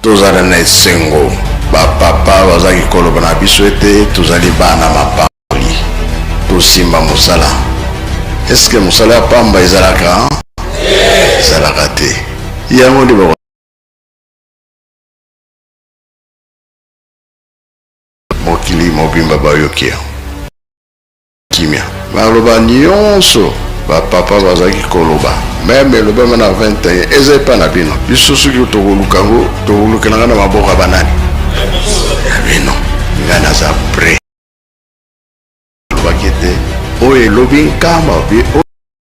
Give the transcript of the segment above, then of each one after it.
Tozala na esengo, ba papa bazalaki koloba na biso ete tozali bana mapamboli. Tosimba mosala. Est-ce que mosala ya pamba ezalaka? Ezalaka te. Yango nde bako mokili mobimba bayoki yango. Kimia. Maloba nionso ba papa bazalaki koloba meme elobama na 21 eza epa na bino. Biso soki tokoluka yango tokolukela nga na maboko ya banani? Ya bino. Nga naza prêt. Alobaki ete oyo elobi nkamba oyo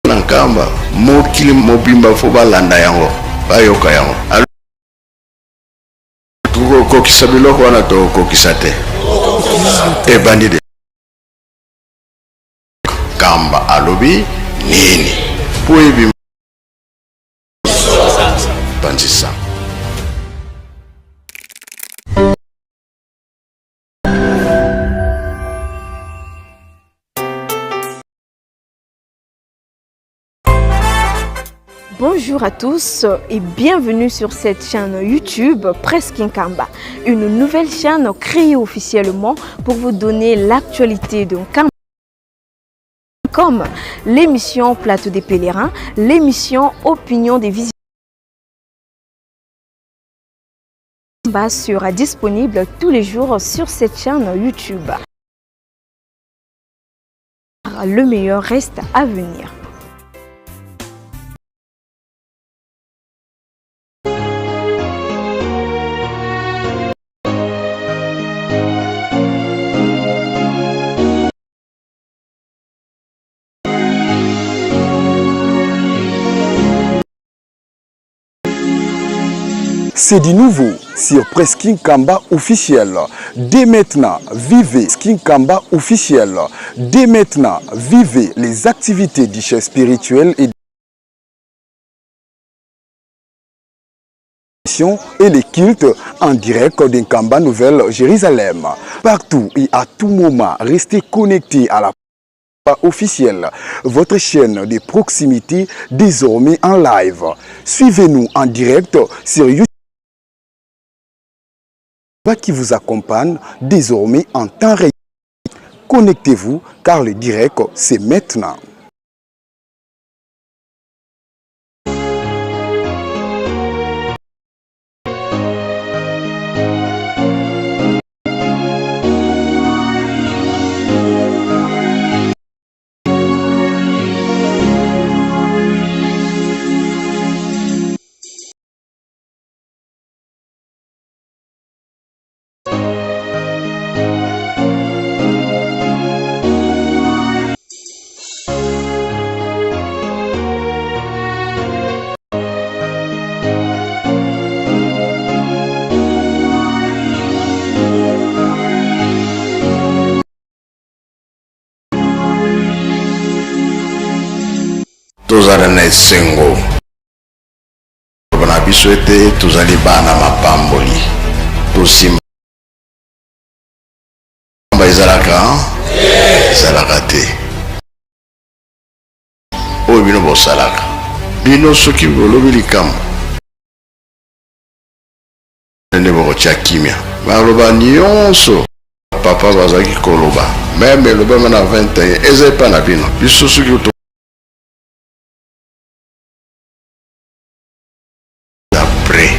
na nkamba mokili mobimba fo balanda yango bayoka yango. Tokokokisa biloko wana tokokokisa te. Ebandi de. Kamba alobi nini? Po ebima panzisa. Bonjour à tous et bienvenue sur cette chaîne YouTube Presse Nkamba, une nouvelle chaîne créée officiellement pour vous donner l'actualité de Nkamba comme l'émission Plateau des pèlerins, l'émission Opinion des visiteurs sera disponible tous les jours sur cette chaîne YouTube. Le meilleur reste à venir. C'est du nouveau sur Presse Kinkamba officiel. Dès maintenant, vivez Kinkamba officiel. Dès maintenant, vivez les activités du chef spirituel et et les cultes en direct d'Nkamba Nouvelle Jérusalem. Partout et à tout moment, restez connectés à la officielle, votre chaîne de proximité désormais en live. Suivez-nous en direct sur YouTube qui vous accompagne désormais en temps réel. Connectez-vous car le direct, c'est maintenant. Tozala na esengo na biso ete tozali bana mapamboli. Tosimba ezalaka ezalaka te oyo bino bosalaka. Bino soki bolobi likambo nde bokotia kimia. Maloba nionso papa bazalaki koloba meme elobama na 21 eza epa na bino. Biso soki D'après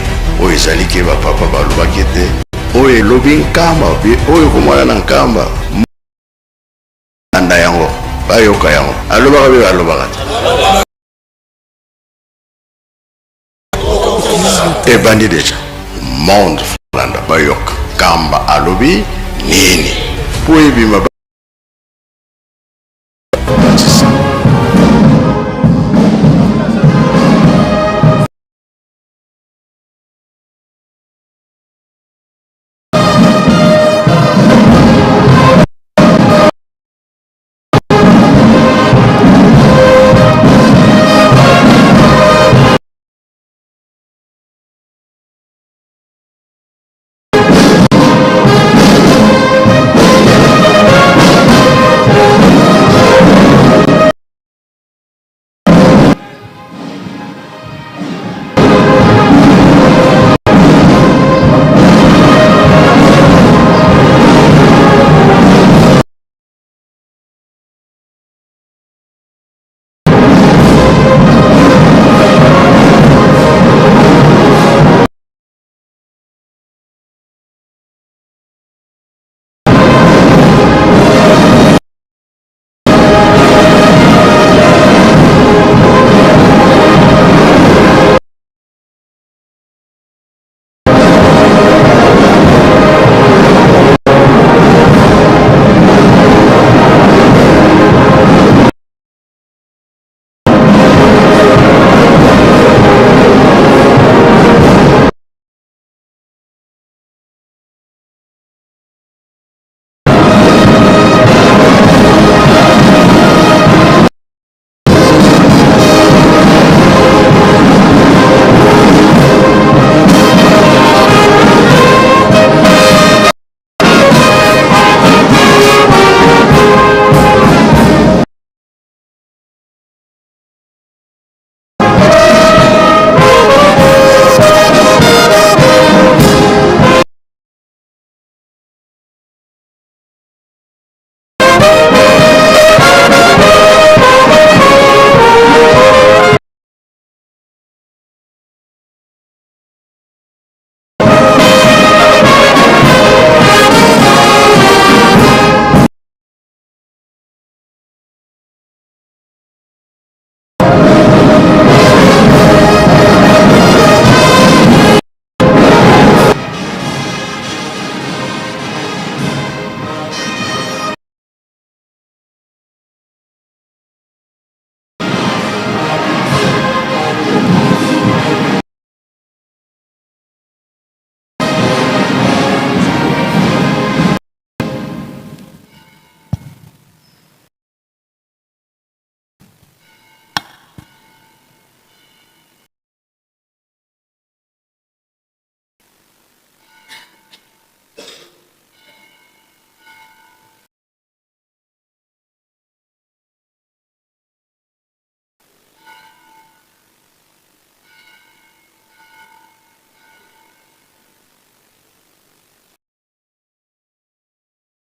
oyo ezali ke ba papa balobaki ete oyo elobi nkamba pe oyo komona na nkamba landa yango bayoka yango alobaka pe alobaka te ebandi deja monde landa bayoka nkamba alobi nini po ebima.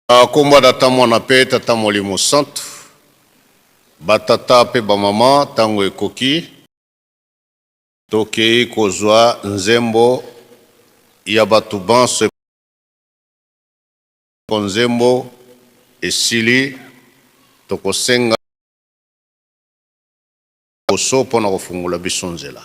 Na kombo ya Tata Mwana pe Tata Molimo Santu, ba tata pe ba mama, tango ekoki tokeyi kozwa nzembo ya bato banso eko nzembo esili tokosenga liboso mpo na kofungola biso nzela.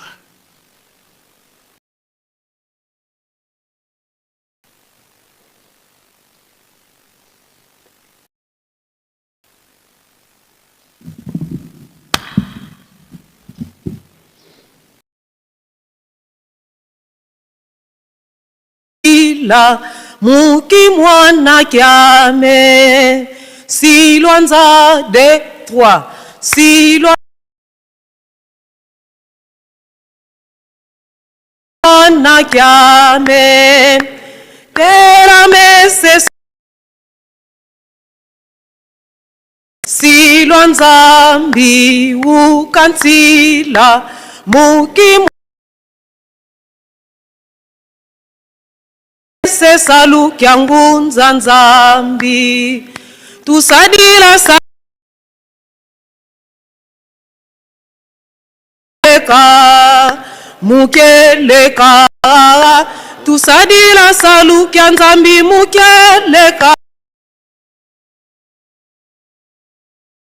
La muki mwana kiame silwanza de 3 silwa mwana kiame teramese silwa nzambi ukantsila muki sesalu kya ngunza nzambi tusadila sa ka mukeleka tusadila salu kya nzambi mukeleka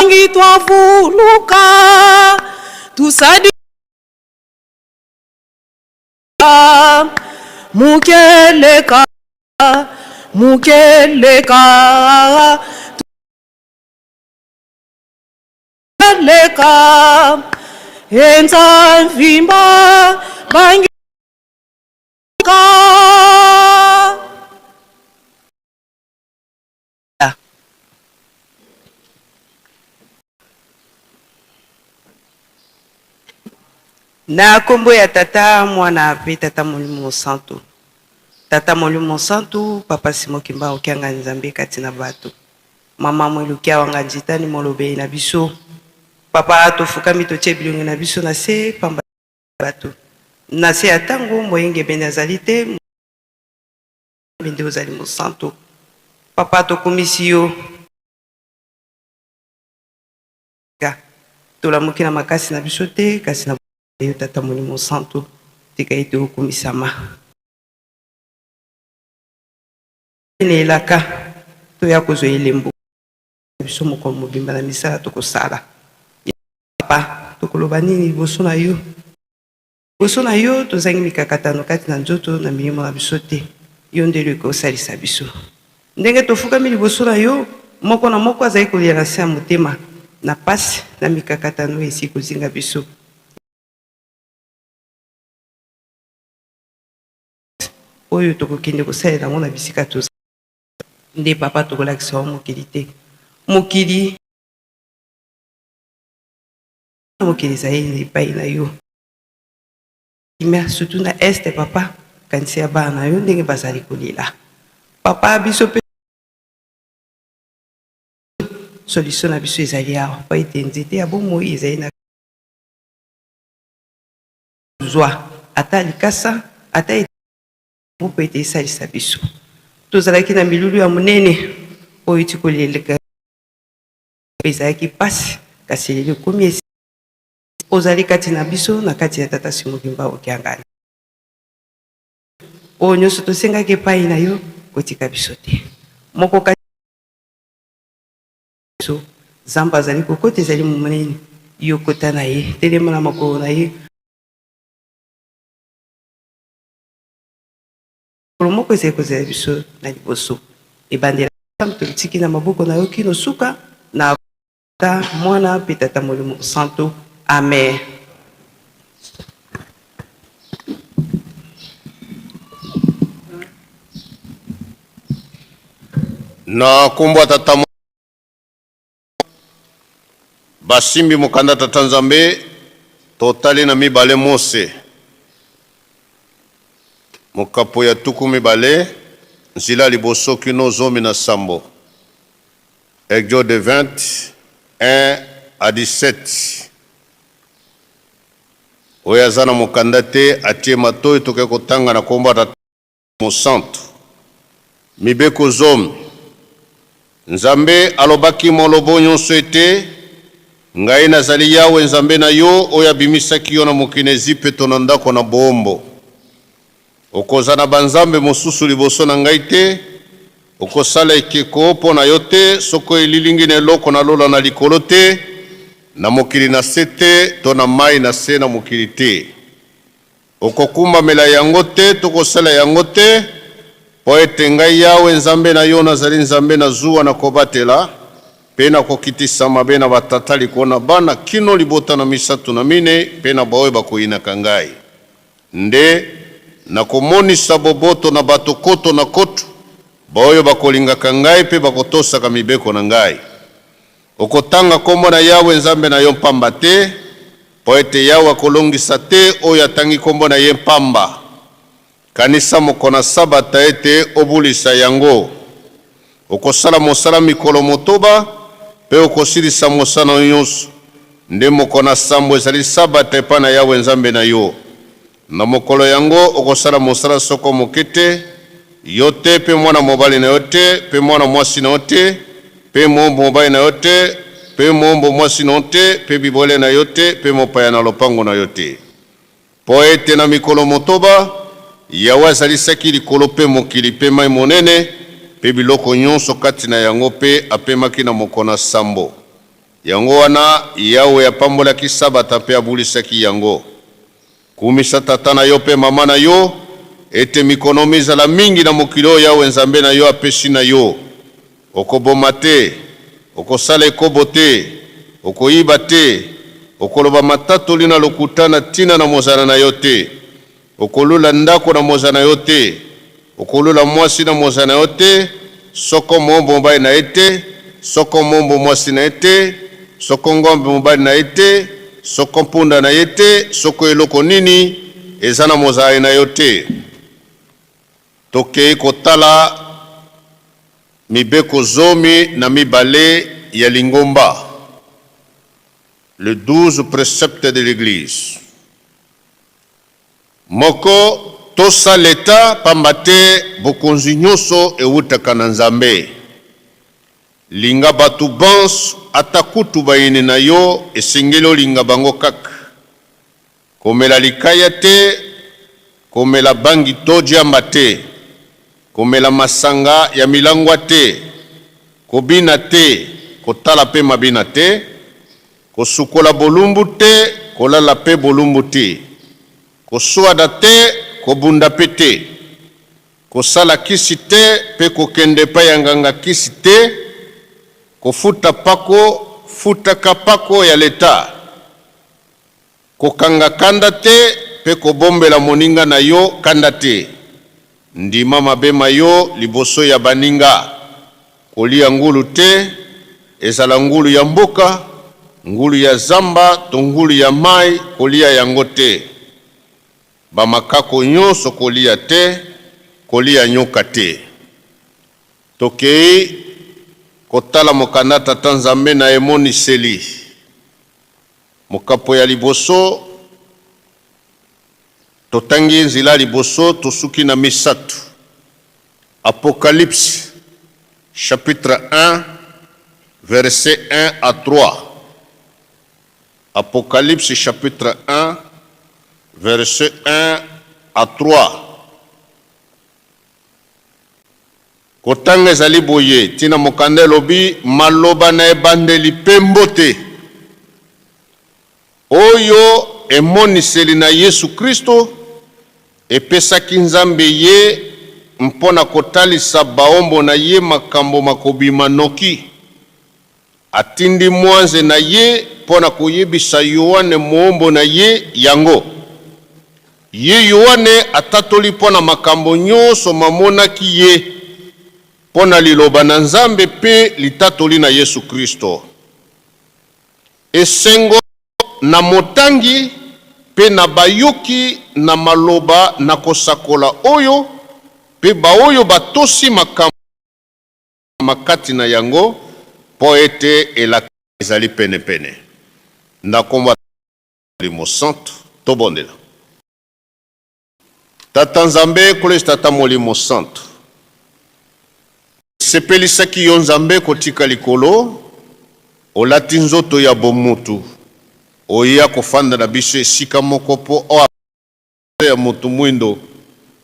ngi twavuluka tusadila mukeleka mukeleka leka enza mvimba bangi ka. Na kombo ya Tata, Mwana pe Tata Molimo Mosantu. Tata Molimo Mosantu, Papa Simon Kimbangu Kiangani Nzambe kati na bato. Mama Mwilu Kiawanga Nzitani molobeli na biso. Papa tofukami totie bilongi na biso na se pamba bato. Na se ya tango moyengebene azali te, Nzambe nde ozali mosantu. Papa tokumisi yo. Tolamuki na makasi na biso te, kasi na yo Tata Molimo Santu, tika ete okumisama. Na elaka toya kozwa elembo na biso mokolo mobimba na misala tokosala. Papa, tokoloba nini liboso na yo? Liboso na yo tozangi mikakatano kati na nzoto na milimo na biso te. Yo nde luka osalisa biso. Ndenge tofukami liboso na yo, moko na moko azali kolela na se ya motema na pasi na mikakatano oyo esili kozinga biso. Oyo tokokende kosalela yango na bisika tozali. Nde papa tokolakisa yo mokili te. Mokili. Mokili ezali epai na yo. Kimia surtout na est papa kanisa ya bana na yo ndenge bazali kolela papa biso pe solution na biso ezali awa po ete nzete ya bomoi ezali na zwa ata likasa ata mpo ete esalisa biso tozalaki na milulu ya monene oyo euti koleka ezalaki mpasi kasi lelo ekomi Ozali kati na biso na kati ya Tata Simon Kimbangu Kiangani. Oyo nionso tosengaki epayi na yo, kotika biso te. Moko kati biso, zamba azali kokota ezali monene, yo kota na ye, telema na makolo na ye. Mokolo moko ezali kozela biso na liboso. Ebandela tolitiki na maboko na yo kino suka na Tata, Mwana, mpe Tata Molimo Mosantu. Amen. Na nkombo ya Tata, basimbi mokanda Tata Nzambe, totali na mibale Mose, mokapo ya 20 nzela liboso kino 17. Exode 20, 1 à 17. Oyo aza na mokanda te atie matoi toke kotanga na kombo ya Tata Mosantu. Mibeko zomi. Nzambe alobaki molobo nyonso ete, Ngai nazali Yawe Nzambe na yo, oyo abimisaki yo na mokili na Ezipeto na ndako na boombo. Okozala na banzambe mosusu liboso na ngai te, okosala ekeko mpo na yo te, soko elilingi na eloko na lola na likolo te, na mokili na se te, to na mai na se na mokili te. Okokumbamela yango te to kosala yango te, mpo ete ngai Yawe Nzambe na yo nazali Nzambe na zuwa na kobatela, mpe nakokitisa mabe na batata likolo na bana kino libota na misatu na minei, mpe na baoyo bakoyinaka ngai. Nde nakomonisa boboto na bato koto na koto, baoyo bakolingaka ngai mpe bakotosaka mibeko na ngai. Okotanga kombo na Yawe Nzambe na yo mpamba te, mpo ete Yawe akolongisa te oyo atangi kombo na ye mpamba. Kanisa mokolo na Sabata ete obulisa yango. Okosala mosala mikolo motoba, mpe okosilisa mosala na yo nyonso. Nde mokolo na sambo ezali Sabata epai na Yawe Nzambe na yo. Na mokolo yango okosala mosala soko moke te, yo te, mpe mwana mobali na yo te, mpe mwana mwasi na yo te, mpe moombo mobali na yo te, mpe moombo mwasi na yo te, mpe bibwele na yo te, mpe mopaya na lopango na yo te. Mpo ete na mikolo motoba, Yawe azalisaki likolo mpe mokili mpe mai monene mpe biloko nyonso kati na yango, mpe apemaki na mokolo na sambo. Yango wana Yawe apambolaki Sabata mpe abulisaki yango. Kumisa tata na yo mpe mama na yo, ete mikono mizala mingi na mokili oyo Yawe Nzambe na yo apesi na yo. Okoboma te, okosala ekobo te, okoyiba te, okoloba matatoli na lokuta na tina na mozana na yo te, okolula ndako na mozana na yo te, okolula mwasi na mozana na yo te, soko moombo mobali na ye te, soko moombo mwasi na ye te, soko ngombe mobali na ye te, soko mpunda na ye te, soko eloko nini eza na mozalani na yo te. Tokei kotala mibeko 12 ya lingomba, les 12 preceptes de l'Eglise. Moko, tosa leta, pamba te bokonzi nyonso ewutaka na Nzambe. Linga bato banso, ata kutu bayini na yo, esengeli olinga bango kaka. Komela likaya te, komela bangi to diamba te, komela masanga ya milangwa te, kobina te, kotala pe mabina te, kosukola bolumbu te, kolala pe bolumbu te, koswada te, kobunda pe te, kosala kisi te pe kokende epai ya nganga kisi te, kofuta pako, futaka pako ya leta. Kokanga kanda te mpe kobombela moninga na yo kanda te. Ndima mabe ma yo liboso ya baninga. Kolia ngulu te, ezala ngulu ya mboka, ngulu ya zamba to ngulu ya mayi, kolia yango te. Ba makako nyonso kolia te, kolia nyoka te. Tokei kotala mokanda Tata Nzambe na Emoniseli. Mokapo ya liboso, totangi nzela liboso, tosuki na misato. Apocalypse chapitre 1 verset 1 à 3. Apocalypse chapitre 1 verset 1 à 3. Kotanga ezali boye, ntina mokanda elobi, Maloba na ebandeli mpe mbote. Oyo emoniseli na Yesu Kristo epesaki Nzambe ye mpo na kotalisa baombo na ye makambo makobima noki. Atindi mwanze na ye mpo na koyebisa Yoane moombo na ye yango. Ye Yoane atatoli mpo na makambo nyonso mamonaki ye, mpo na Liloba na Nzambe mpe litatoli na Yesu Kristo. Esengo na motangi mpe na bayoki na maloba na kosakola oyo, mpe baoyo batosi makambo kati na yango, mpo ete elaka ezali penepene. Na nkombo ya Molimo Santu, tobondela. Tata Nzambe, Nkolo Yesu, Tata Molimo Santu. Esepelisaki yo Nzambe kotika likolo, olati nzoto ya bomutu, oya kofanda na biso esika moko po oa ya mutu mwindo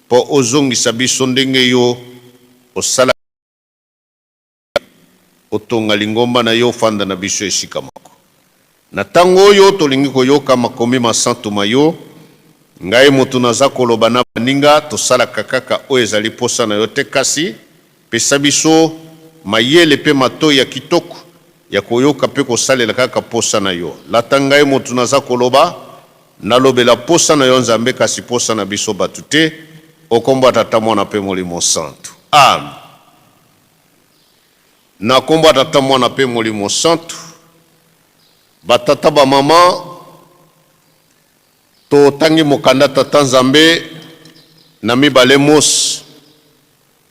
po ozongisa biso ndenge yo osala otonga lingomba na yo ofanda na biso esika moko. Na tango oyo tolingi koyoka makomi masantu ma yo, ngai moto naza koloba na baninga, tosalaka kaka oyo ezali posa na yo te, kasi pesa biso mayele pe matoyi ya kitoko ya koyoka pe kosalela kaka posa na yo. Lata ngai moto naza koloba, nalobela posa na yo Nzambe, kasi posa na biso bato te, o kombo ya Tata, Mwana pe Molimo Santu. Amen. Na kombo ya Tata, Mwana pe Molimo Santu, ba tata ba mama, totangi mokanda Tata Nzambe na mibale Mose,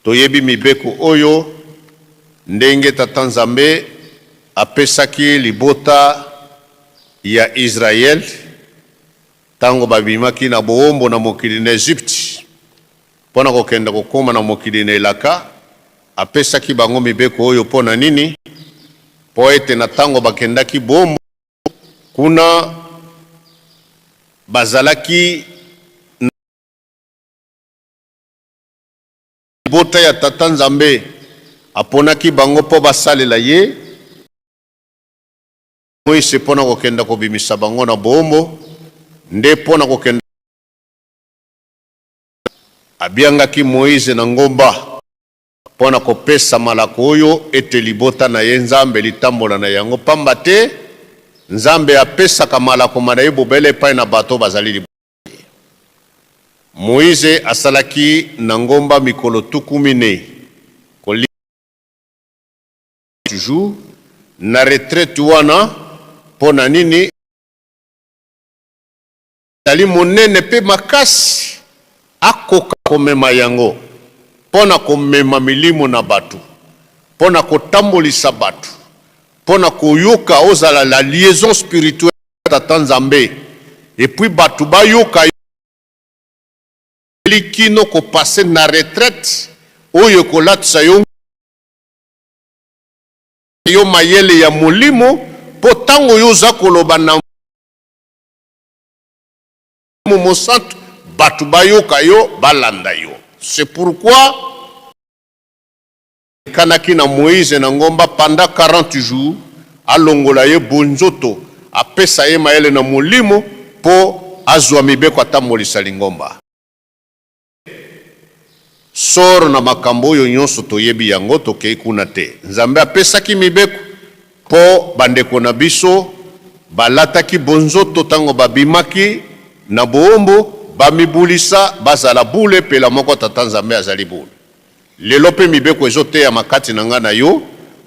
toyebi mibeko oyo ndenge Tata Nzambe apesaki libota ya Israël tango babimaki na boombo na mokili na Egypte mpo na kokende kokoma na mokili na elaka. Apesaki bango mibeko oyo mpo na nini? Mpo ete na tango bakendaki boombo kuna, bazalaki na libota ya Tata Nzambe aponaki bango mpo basalela ye. Moise mpo na kokenda kobimisa bango na boombo, nde mpo na kokenda abiangaki Moise na ngomba mpo na kopesa malako oyo ete libota na ye Nzambe litambola na yango, pamba te Nzambe apesaka malako ma na ye bobele epai na bato bazali libota na ye. Moise asalaki na ngomba mikolo 40 kolia jours na retraite wana mpo na nini? Ezali monene mpe makasi, akoka komema yango mpo na komema milimo na bato, mpo na kotambolisa bato, mpo na koyoka ozala la liaison spirituelle na Tata Nzambe et puis bato bayoka yo kino ko passer na retraite oyo ekolatisa yo yo mayele ya molimo mpo ntango yo oza koloba na Mosantu bato bayoka yo balanda yo. C'est pourquoi ekanaki na Moïse na ngomba pendant 40 jours, alongola ye bonzoto, apesa ye mayele na molimo mpo azwa mibeko atambolisa lingomba. Sort na makambo oyo nyonso toyebi yango, tokei kuna te. Nzambe apesaki mibeko mpo bandeko na biso balataki bonzoto ntango babimaki na boombo, bamibulisa, bazala bule pela moko Tata Nzambe azali bule. Lelo mpe mibeko ezoteyama kati na ngai na yo,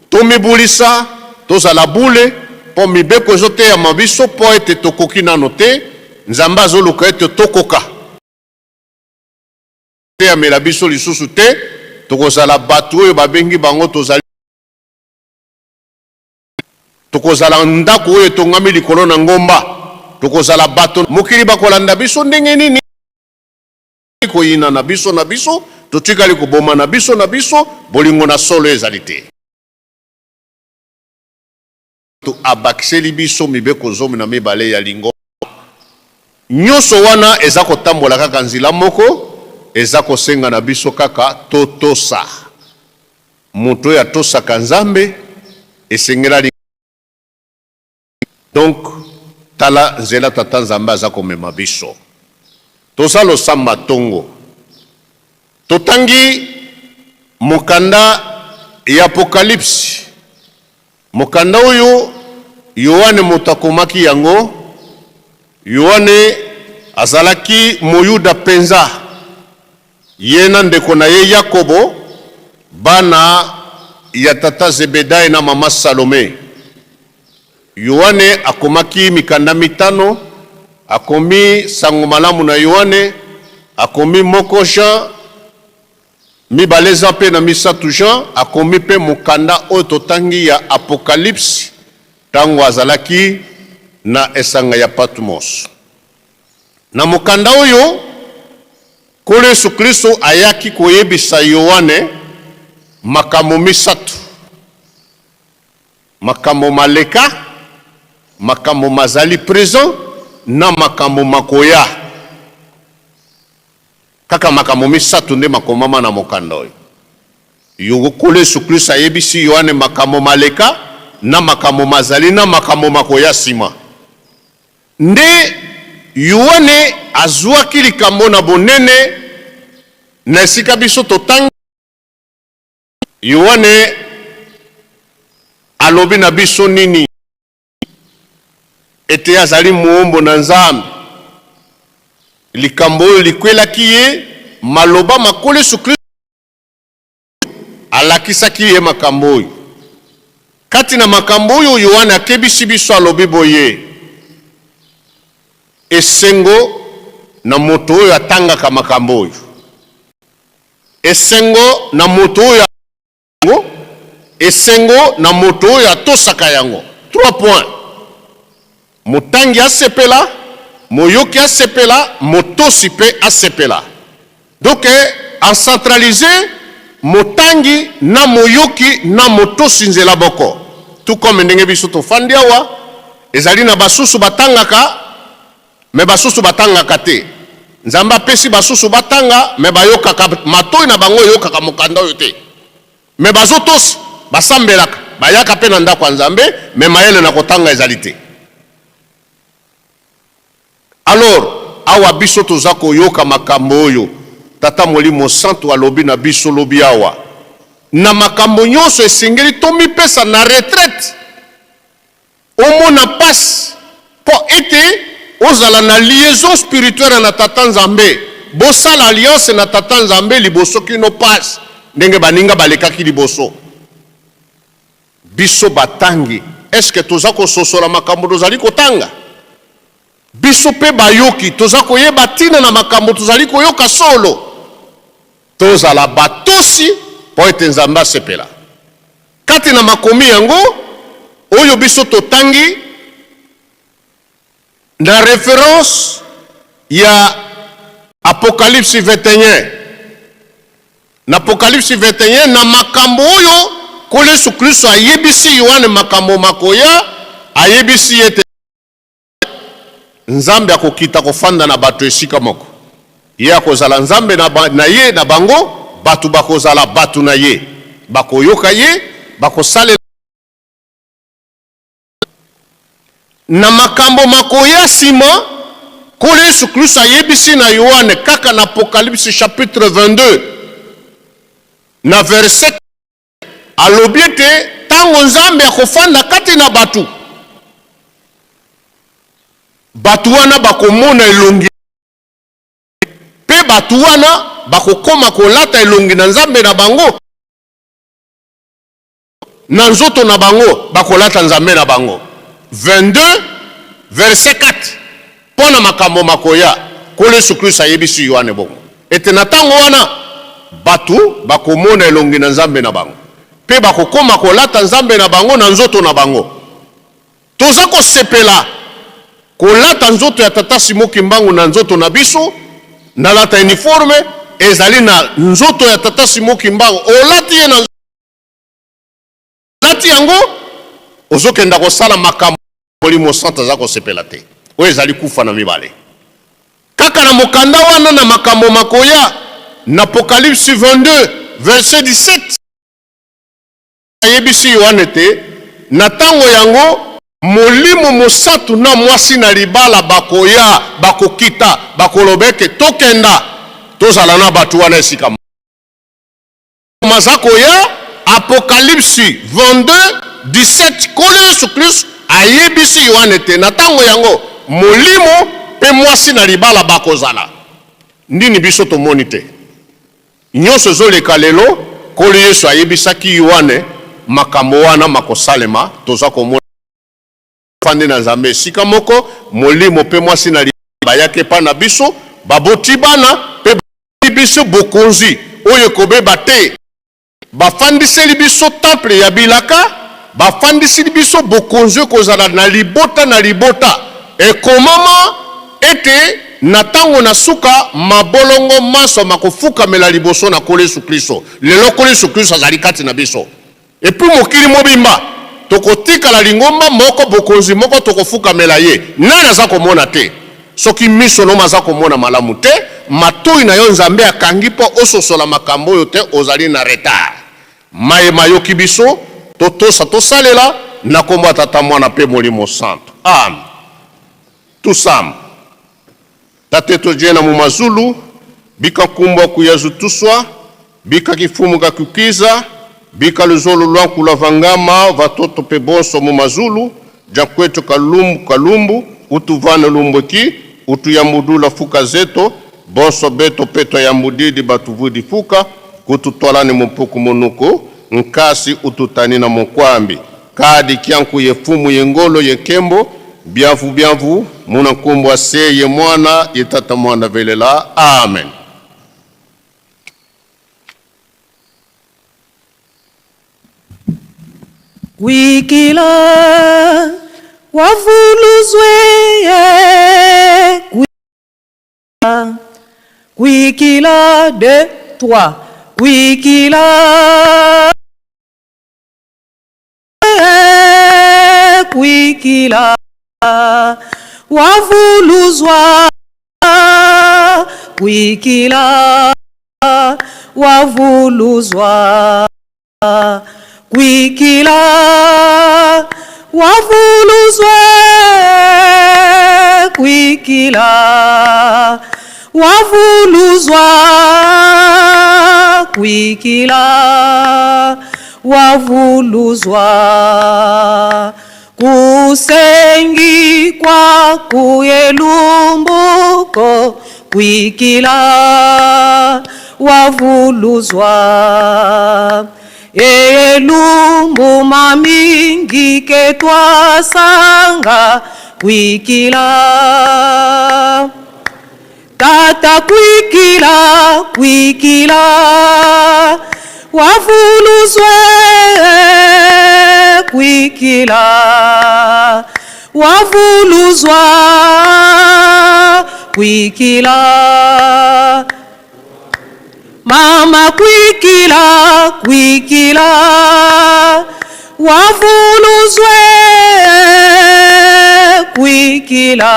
tomibulisa, tozala bule, mpo mibeko ezoteyama biso mpo ete tokoki nano te, Nzambe azoluka ete tokoka. Teyamela biso lisusu te, tokozala bato oyo babengi bango tozali, tokozala ndako oyo etongami likolo na ngomba, tokozala bato mokili bakolanda biso ndenge nini koyina na biso na biso, totikali koboma na biso na biso, bolingo na solo ezali te. Abakiseli biso mibeko 12 ya lingomba. Nyonso wana eza kotambola kaka nzela moko, eza kosenga na biso kaka totosa. Moto oyo atosaka Nzambe esengeli alinga. Donc tala nzela Tata Nzambe aza komema biso. Toza losamba tongo. Totangi mokanda ya Apocalypse. Mokanda oyo Yoane moto akomaki yango. Yoane azalaki Moyuda mpenza. Ye na ndeko na ye Yakobo, bana ya tata Zebedai na mama Salome. Yoane akomaki mikanda mitano, akomi Sango Malamu na Yoane, akomi moko Jean, mibale Jean mpe na misato Jean, akomi mpe mokanda oyo totangi ya Apocalypse ntango azalaki na esanga ya Patmos. Na mokanda oyo, Nkolo Yesu Klisto ayaki koyebisa Yoane Makambo misatu, makambo maleka, makambo mazali present na makambo makoya. Kaka makambo misatu nde makomama na mokanda oyo. Nkolo Yesu Klisto ayebisi Yoane makambo maleka na makambo mazali na makambo makoya nsima. Nde Yoane azwaki likambo na bonene na esika biso totangi. Yoane alobi na biso nini? Ete azali moombo na Nzambe. Likambo oyo likwelaki ye, maloba ma Nkolo Yesu Klisto alakisaki ye makambo oyo. Kati na makambo oyo Yoane akebisi biso, alobi boye, Esengo na moto oyo atangaka makambo oyo. Esengo na moto oyo yango, esengo na moto oyo atosaka yango. Trois points. Motangi asepela, moyoki asepela, motosi mpe asepela. Donc en centralise motangi na moyoki na motosi nzela boko. Tout comme ndenge biso tofandi awa, ezali na basusu batangaka mais basusu batangaka te. Nzambe apesi basusu batanga mais bayokaka, matoi na bango eyokaka mokanda oyo te. Mais bazotosa, basambelaka, bayaka mpe na ndako ya Nzambe, mais mayele na kotanga ezali te. Alors, awa biso toza koyoka makambo oyo Tata Molimo Santu alobi na biso lobi awa. Na makambo nyonso esengeli tomipesa na retraite. Omona pasi mpo ete ozala na liaison spirituelle na Tata Nzambe. Bosala alliance na Tata Nzambe liboso kino pasi, ndenge baninga balekaki liboso. Biso batangi, est-ce que toza kososola makambo tozali kotanga? Biso mpe bayoki, toza koyeba ntina na makambo tozali koyoka solo? Tozala batosi mpo ete Nzambe asepela. Kati na makomi yango oyo biso totangi na reference ya Apocalypse 21, na Apocalypse 21, na makambo oyo Nkolo Yesu Klisto ayebisi Yoane makambo makoya, ayebisi ye ete Nzambe akokita kofanda na bato esika moko. Ye akozala Nzambe na, ba, na ye na bango, bato bakozala bato na ye. Bakoyoka ye, bakosalela na makambo makoya nsima. Nkolo Yesu Klisto ayebisi na Yoane kaka na Apocalypse chapitre 22 na verset, alobi ete ntango Nzambe akofanda kati na bato, bato wana bakomona elongi mpe bato wana bakokoma kolata elongi na Nzambe na bango na nzoto na bango, bakolata Nzambe na bango. 22 verset 4. Mpo na makambo makoya, Nkolo Yesu Klisto ayebisi Yoane bongo ete na ntango wana bato bakomona elongi na Nzambe na bango mpe bakokoma kolata Nzambe na bango na nzoto na bango. Toza kosepela kolata nzoto ya Tata Simon Kimbangu na nzoto na biso. Nalata uniforme ezali na nzoto ya Tata Simon Kimbangu, olati ye na olati yango, ozokenda kosala makambo Molimo Santu aza kosepela te. Oyo ezali kufa na mibale. Kaka na mokanda wana na makambo makoya, na Apocalypse 22 verset 17, ayebisi Yoane ete na ntango yango Molimo Mosantu na mwasi na libala bakoya, bakokita, bakoloba ete tokenda, tozala na bato wana esika maza koya. Apocalypse 22 17, Nkolo Yesu Klisto ayebisi Yoane ete na ntango yango Molimo mpe mwasi na libala bakozala. Nini biso tomoni te? Nyonso ezoleka lelo, Nkolo Yesu ayebisaki Yoane makambo wana makosalema. Toza komona fandi na Nzambe esika moko, Molimo mpe mwasi na libala bayaki epai na biso, baboti bana mpe biso bokonzi oyo ekobeba te. Bafandiseli biso temple ya bilaka, bafandiseli biso bokonzi ekozala na libota na libota. Ekomama ete na ntango na suka, mabolongo manso makofukamela liboso na Nkolo Yesu Klisto. Lelo Nkolo Yesu Klisto azali kati na biso. Et puis mokili mobimba tokotikala lingomba moko, bokonzi moko, tokofukamela ye. Nani aza komona te? Soki miso no maza komona malamu te, matoyi na yo Nzambe akangi mpo ososola makambo oyo te, ozali na retard. Maye mayoki biso, totosa, tosalela, na kombo ya Tata, Mwana mpe Molimo Santu. Amen. Tusamba. Tateto jena mu mazulu, bika nkumbwa kuyazutuswa, bika kifumu ka kukiza, bika luzolo lwa nkulavangama vatoto pe bonso mu mazulu, ja kwetu kalumbu kalumbu, utuvane lumbweki, utuyambudula fuka zeto, bonso beto pe twayambudidi batuvudi fuka, kututwalani mu mpuku munuku, nkasi ututanina munkwambi. Kadi kyanku ye Fumu ye ngolo ye nkembo, biavu biavu, muna nkumbu ase ye mwana ye tata mwana velela. Amen. Kwikila wavuluzwe kwikila 2 3 kwikila kwikila wavuluzwa kwikila wavuluzwa kwikila wavuluzwe kwikila wavuluzwa kwikila wavuluzwa kusengi kwa kuyelumbuko kwikila wavuluzwa eyelumbu mamingi ke twasanga kwikila Tata kwikila kwikila wavuluzwe kwikila wavuluzwa kwikila mama kwikila kwikila wavuluzwe kwikila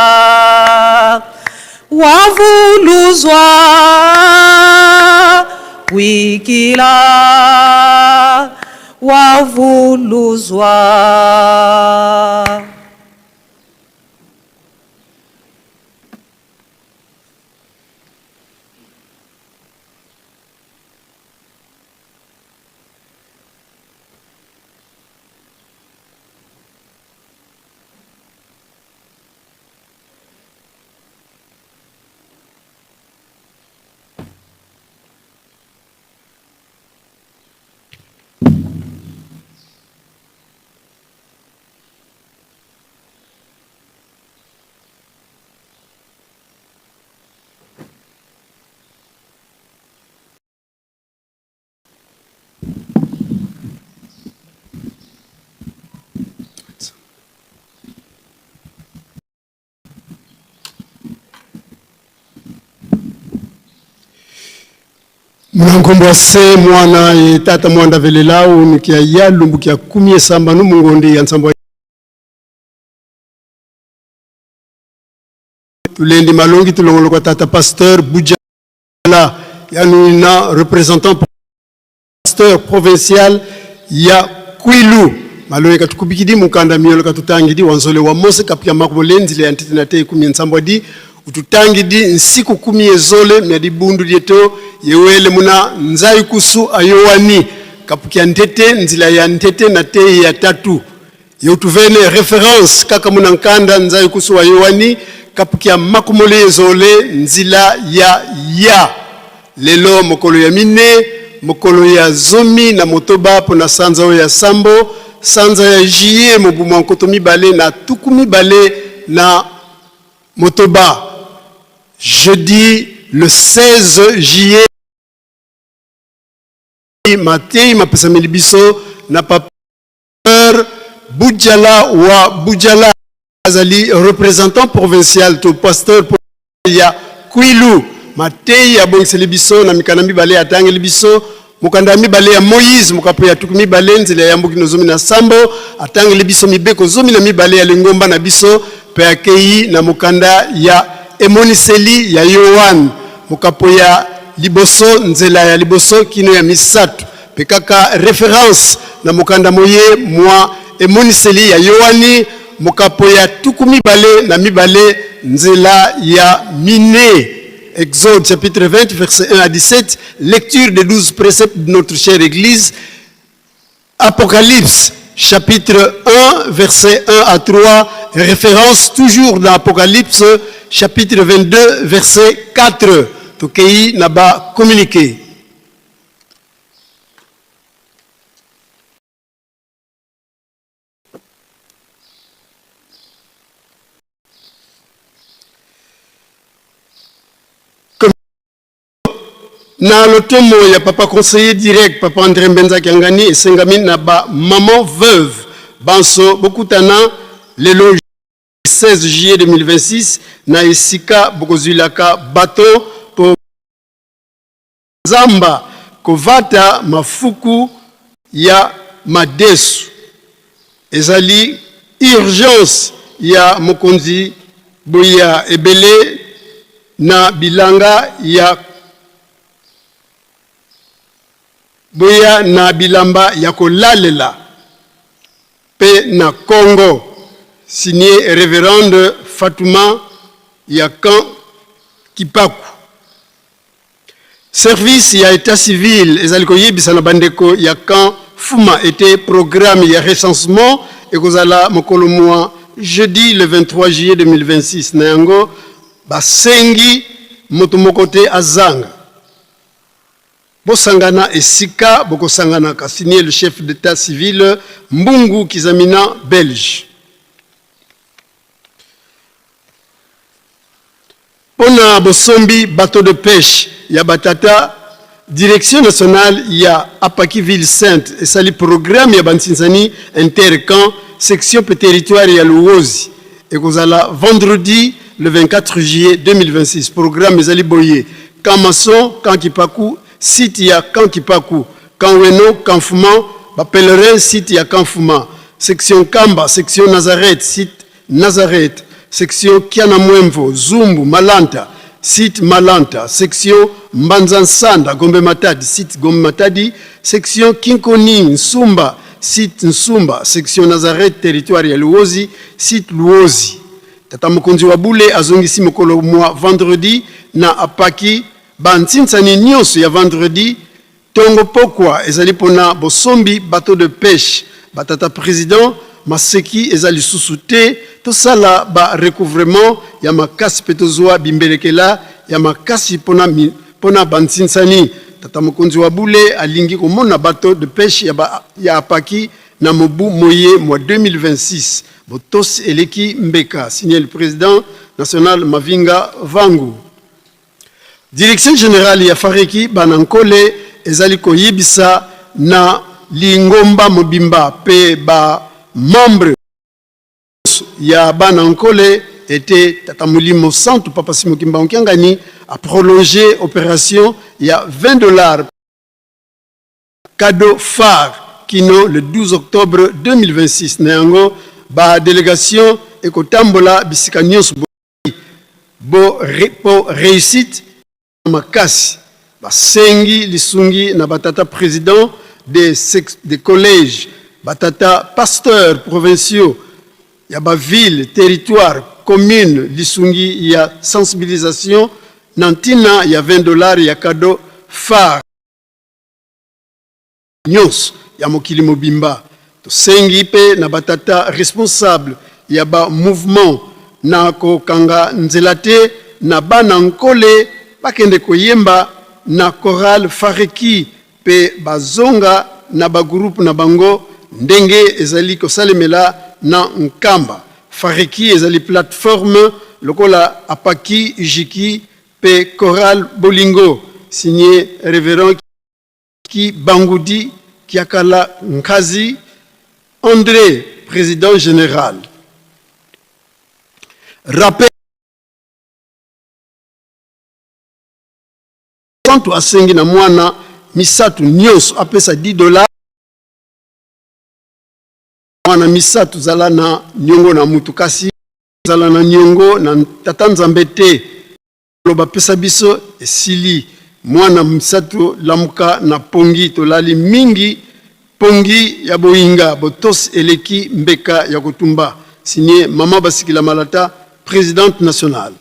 wavuluzwa kwikila wavuluzwa. Munankombo ase mwana ye tata mwanda velelau nukia ya lumbu kia kumi esamba nu mungondi ya nsambo tulendi malongi tulongolo kwa tata pasteur Budjala yanuna représentant pasteur provincial ya Kwilu maloye katukubikidi mukanda miolo katutangidi wanzole wa Mose kapia makubolenzile ya ntete na te kumi nsambo di ututangidi nsiku kumi ezole miadi bundu dieto yewele muna nzai kusu ayowani kapukia ntete nzila ya ntete na te ya tatu yeutuvene reference kaka muna nkanda nzai kusu ayowani kapukia makumole ezole nzila ya ya lelo mokolo ya mine mokolo ya zomi na motoba pona sanza oyo ya sambo sanza ya juillet mobu mwa nkoto mibale na tuku mibale na motoba jeudi le 16 juillet matei mapesameli biso na pasteur Budjala wa Budjala azali représentant provincial to pasteur. Ya Kwilu. Mateyi abongiseli biso na mikanda mibale atangeli biso mokanda ya mibale ya Moïse mokapo ya 20 nzela ya yambo kino 17, atangeli biso mibeko 12 ya lingomba na biso, mpe akei na mokanda ya Emoniseli ya Yoane mokapo ya liboso nzela ya liboso kino ya misato, mpe kaka reference na mokanda moye mwa Emoniseli ya Yoani mokapo ya 22 nzela ya mine. Exode chapitre 20 verset 1 à 17, lecture des 12 préceptes de notre chère Église. Apocalypse chapitre 1 verset 1 à 3, référence toujours dans Apocalypse chapitre 22 verset 4. Tokei na ba communiqué. Na lotomo ya papa conseiller direct papa André Mbenza Kiangani esengami na ba maman veuve banso bokutana lelo 16 juillet 2026 na esika bokozwilaka bato po zamba kovata mafuku ya madesu ezali urgence ya mokonzi boya ebele na bilanga ya boya na bilamba ya kolalela pe na Congo signe Reverende Fatuma ya camp Kipaku. Service ya etat civil ezali koyebisa na bandeko ya camp Fuma ete programme ya recensement ekozala mokolo mua jeudi le 23 juillet 2026. Na yango basengi moto moko te azanga. Bosangana esika bokosanganaka, signe le chef d'etat civil Mbungu Kizamina Belge. Mpo na bosombi bateau de peche ya ba tata, Direction nationale ya Apaki Ville Sainte esali programme ya ba nsinsani inter camp, section mpe territoire ya Luwozi. Ekozala vendredi le 24 juillet 2026. Programme ezali boye, Camp Maçon, Camp Kipaku, site ya Camp Kipaku, Camp Weno, Camp Fuma, ba pèlerins site ya Camp Fuma, section Kamba, section Nazareth, site Nazareth, section Kiana-Mwemvo, Zumbu, Malanta, site Malanta, section Mbanza-Nsanda, Gombe-Matadi, site Gombe-Matadi, section Kinkoni, Nsumba, site Nsumba, section Nazareth, territoire ya Luozi, site Luozi. Tata mokonzi wa bule azongisi mokolo mwa vendredi na apaki ba nsinsani nionso ya vendredi Tongo pokwa ezali pona bosombi bateau de peche ba tata president maseki eza lisusu te tosala ba recouvrement ya makasi pe tozua bimbelekela ya makasi pona pona ba nsinsani tata mokonzi wa bule alingi komona bateau de peche ya ba ya apaki na mobu moye mua 2026 botosi eleki mbeka signe le president national Mavinga Vangu. Direction generale ya Fareki bana Nkole ezali koyebisa na lingomba mobimba pe ba membres ya bana Nkole ete Tata Molimo Santu Papa Simon Kimbangu Kiangani a prolonger operation ya 20 dollars cadeau phare kino le 12 octobre 2026. Na yango ba delegation ekotambola bisika nionso bo po reussite makasi. Basengi lisungi na ba tata presidents des des colleges, ba tata pasteurs provinciaux ya ba villes, territoires, communes lisungi ya sensibilisation na ntina ya 20 dollars ya cadeau phare nyonso ya mokili mobimba. Tosengi pe na ba tata responsable ya ba mouvements na kokanga nzela te na bana Nkole bakende koyemba na chorale Fareki pe bazonga na ba groupes na bango ndenge ezali kosalemela na Nkamba. Fareki ezali plateforme lokola Apaki, Ujiki pe chorale Bolingo, signe Reverend Ki Bangudi Kiakala Nkazi Andre, president general. Rappel. Mosantu asengi na mwana misatu nionso apesa 10 dollars. Mwana misatu zala na niongo na mutu kasi zala na niongo na Tata Nzambe te. Loba pesa biso esili. Mwana misatu lamuka na pongi tolali mingi pongi ya boyinga botosi eleki mbeka ya kotumba. Signe Maman Basikila Malata, presidente nationale.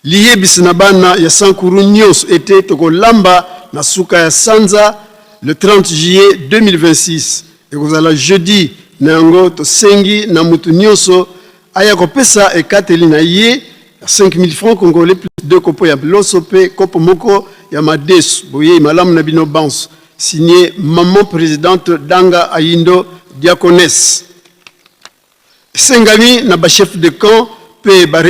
Liyebisi na bana ya Sankuru nionso ete tokolamba na suka ya sanza le 30 juillet 2026 ekozala jeudi na yango tosengi na mutu nionso aya kopesa ekateli na ye ya 5000 francs congolais plus deux kopo ya loso pe kopo moko ya madesu boyeyi malamu na bino banso signe maman presidente Danga Ayindo diaconesse. Esengami na ba chefs de camp mpe ba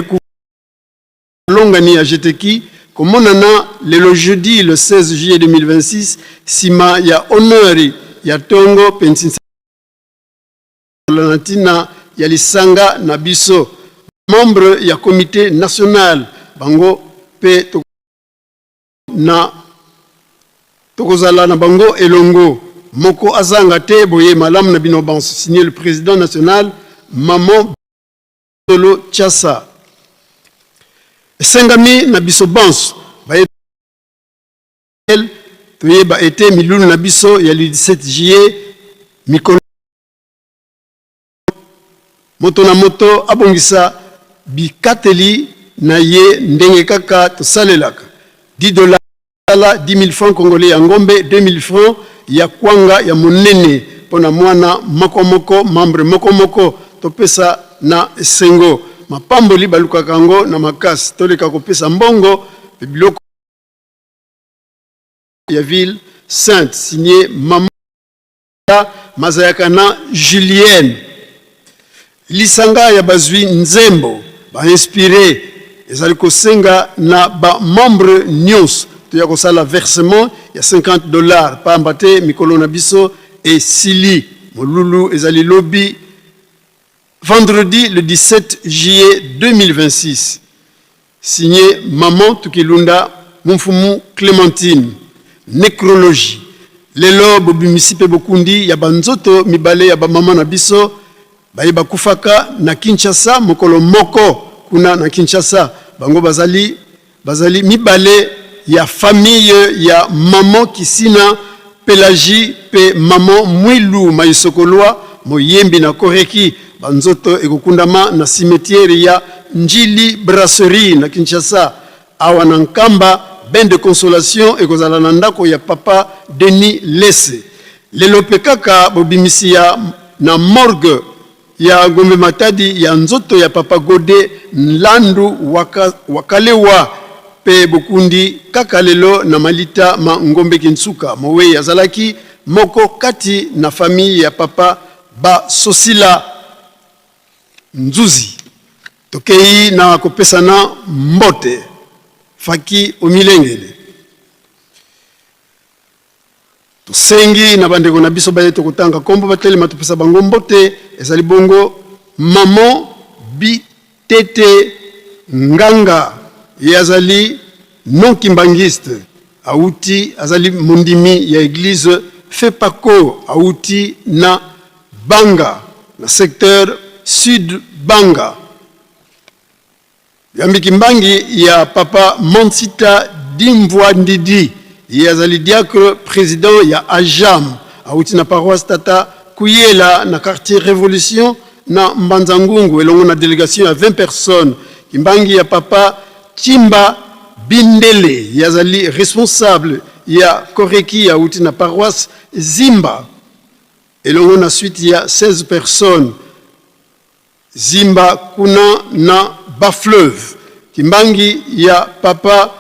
balongani ya Jeteki komonana lelo jeudi le 16 juillet 2026 sima ya honneur ya tongo mpe nsinsa na ntina ya lisanga na biso membre ya comite national bango mpe na tokozala na bango elongo moko azanga te boye malamu na bino banso signé le président national maman Solo Chassa esengami na biso banso baye toyeba ete milulu na biso ya le 17 juillet mikolo Moto na moto abongisa bikateli na ye ndenge kaka tosalelaka. 10 dollars, 10.000 francs congolais ya ngombe, 2.000 francs ya kwanga ya monene mpo na mwana moko moko, membre moko moko. Topesa na esengo. Mapamboli balukaka yango na makasi. Toleka kopesa mbongo mpe biloko ya ville sainte. Signé Maman. Mazayaka na Julienne. Lisanga ya bazwi nzembo ba inspire ezali kosenga na ba membres nionso toya kosala versement ya 50 dollars pamba te mikolo na biso esili. Molulu ezali lobi vendredi le 17 juillet 2026. Signé Maman Tukilunda Mumfumu Clementine. Necrologie. Lelo bobimisi pe bokundi ya ba nzoto mibale ya ba mama na biso baye bakufaka na Kinshasa mokolo moko kuna na Kinshasa. Bango bazali bazali mibale ya famille ya maman Kisina Pelagie pe maman Mwilu Mayisokolwa moyembi na Koreki. Ba nzoto ekokundama na cimetière ya Ndjili Brasserie na Kinshasa. Awa na Nkamba, bain de consolation ekozala na ndako ya papa Denis Lesse. Lelo pe kaka bobimisi ya na morgue ya Gombe Matadi ya nzoto ya papa Gode Nlandu waka, Wakalewa pe bokundi kaka lelo na malita ma Ngombe Kinsuka. Mowei azalaki moko kati na famille ya papa Ba Sosila Nzuzi. Tokeyi na kopesana mbote. Faki omilengele. Tosengi na bandeko na biso baye tokotanga kombo batelema topesa bango mbote. Ezali bongo Maman Bitete Nganga, ye azali non kimbanguiste, awuti azali mondimi ya eglise Fepaco, awuti na Banga na secteur Sud Banga. Yambi kimbangi ya papa Mansita Dimvua Ndidi, ye azali diacre president ya AJAM, awuti na paroisse Tata Kuyela na quartier Revolution na Mbanza Ngungu elongo na delegation ya 20 personnes. Kimbangi ya papa Tshimba Bindele, ye azali responsable ya Koreki, awuti na paroisse Zimba elongo na suite ya 16 personnes. Zimba kuna na bas fleuve. Kimbangi ya papa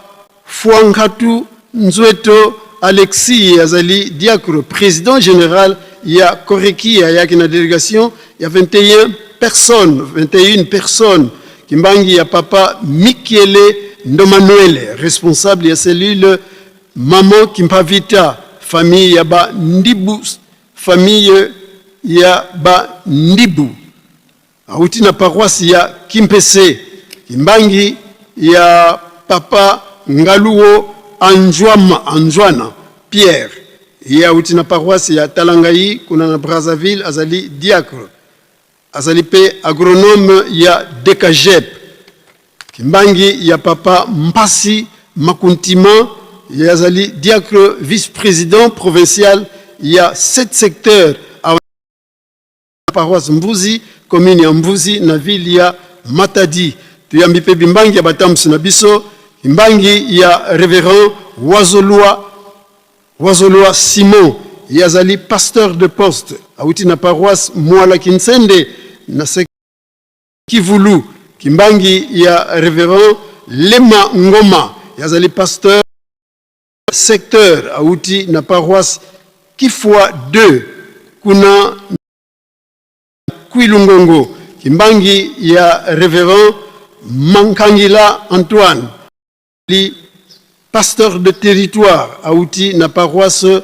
Fuangatu Nzueto Alexis ye azali diacre president general ya Koreki ayaki na delegation ya 21 personnes 21 personnes. Kimbangi ya papa Mikiele Ndomanuele responsable ya cellule Maman Kimpavita famille ya ba Ndibu Famille ya ba Ndibu awuti na paroisse ya Kimpese, Kimbangi ya papa Ngaluo Anjwama Anjwana Pierre, ye awuti na paroisse ya Talangayi kuna na Brazzaville, azali diacre, azali mpe agronome ya Decagep. Kimbangi ya papa Mpasi Makuntima, ye azali diacre vice-president provincial ya 7 secteurs awa na paroisse Mvuzi, commune ya Mvuzi na ville ya Matadi. Toyambi mpe bimbangi ya batambusi na biso, kimbangi ya reverend Wazolua Wazolua Simon, ye azali pasteur de poste, awuti na paroisse Mwala Kinsende na Kivulu. Kimbangi ya reverend Lema Ngoma, ye azali pasteur secteur, awuti na paroisse Kifwa 2 kuna Kwilu-Ngongo. Kimbangi ya reverend Mankangila Antoine, li pasteur de territoire, awuti na paroisse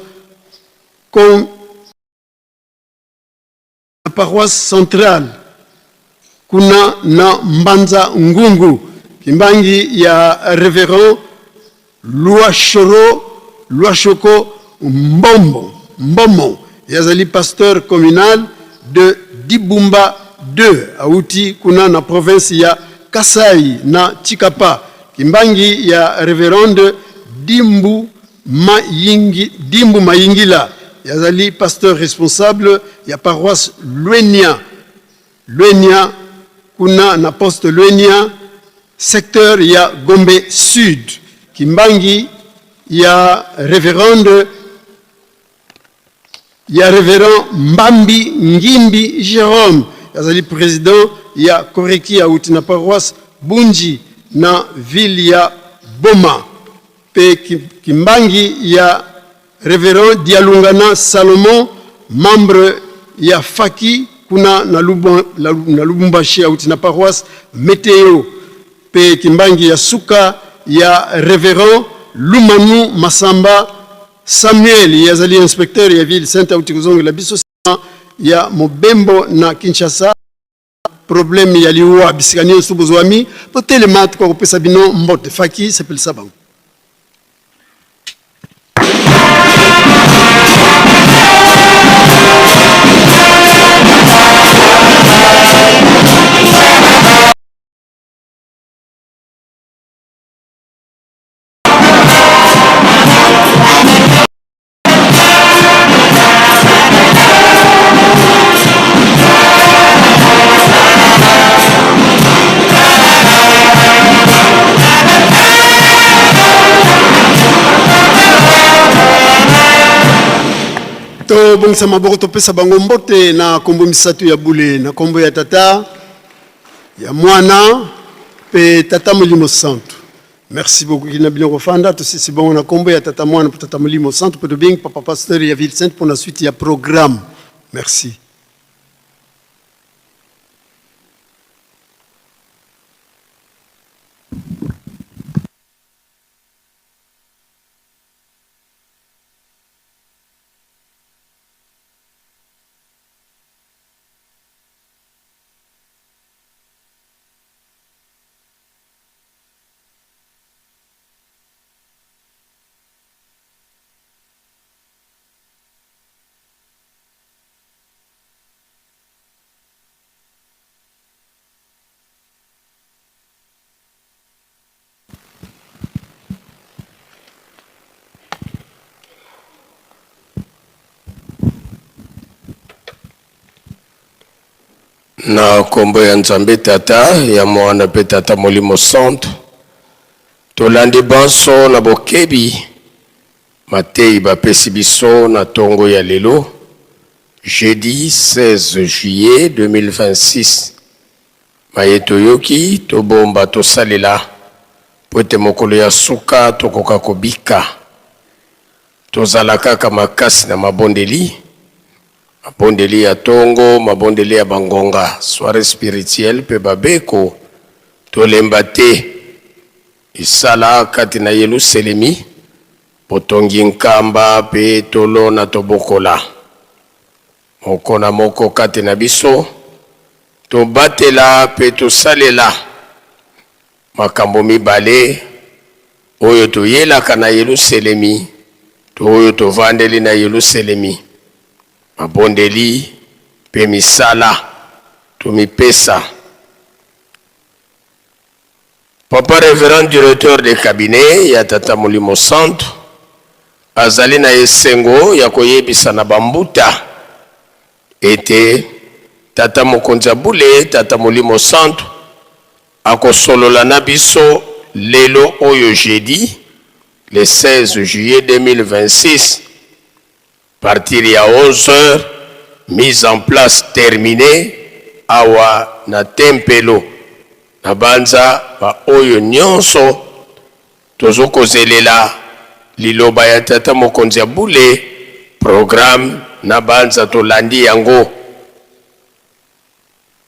Con na paroisse centrale kuna na Mbanza Ngungu. Kimbangi ya reverend Luashoro Luashoko Mbombo Mbomo, ye azali pasteur communal de Dibumba 2, awuti kuna na province ya Kasai na Tshikapa. Kimbangi ya reverende Dimbu Mayingi, Dimbu Mayingila, ye azali pasteur responsable ya paroisse Luenia Luenia kuna na poste Luenia secteur ya Gombe Sud. Kimbangi ya reverende ya reverend Mbambi Ngimbi Jerome, azali president ya Koreki, awuti na paroisse Bunji na ville ya Boma. Pe Kimbangi ya reverend Dialungana Salomon, membre ya Faki kuna na Lubumbashi, awuti na paroisse Meteo. Pe Kimbangi ya suka ya reverend Lumanu Masamba Samuel, ye azali inspecteur ya ville sainte, awuti kozongela biso sima ya mobembo na Kinshasa. Problème ya liwa bisika nionso bozwami, botelema tokoka kopesa bino mbote. Faki sepelisa bango. Tobongisa maboko, topesa bango mbote na kombo misato ya bule, na kombo ya Tata, ya Mwana pe Tata Molimo Santu. Merci beaucoup kina bino kofanda tosisi bongo na kombo ya Tata, Mwana pe Tata Molimo Santu, pe tobengi papa pasteur ya ville sainte pona suite ya programme. Merci. Na nkombo ya Nzambe Tata, ya Mwana mpe Tata Molimo Santu, tolandi banso na bokebi mateyi bapesi biso na tongo ya lelo jeudi 16 juillet 2026. Maye toyoki, tobomba, tosalela, mpo ete mokolo ya suka tokoka kobika. Tozala kaka makasi na mabondeli, mabondeli ya tongo, mabondeli ya bangonga, soiree spirituelle mpe babeko, tolemba te. Misala kati na Yeluselemi, botongi nkamba mpe tolona tobokola. Moko na moko kati na biso, tobatela mpe tosalela makambo mibale. oyo toyelaka na Yeluselemi to oyo tovandeli na Yeluselemi, mabondeli mpe misala tomipesa. Papa Reverend Directeur de cabinet ya Tata Molimo Santu azali na esengo ya koyebisa na bambuta ete Tata Mokonzi ya Bule, Tata Molimo Santu akosolola na biso lelo oyo jeudi le 16 juillet 2026 partir ya 11 heures, mise en place terminee awa na tempelo. Nabanza ba oyo nionso tozokozelela liloba ya Tata Mokonzi ya Bule, programme nabanza tolandi yango.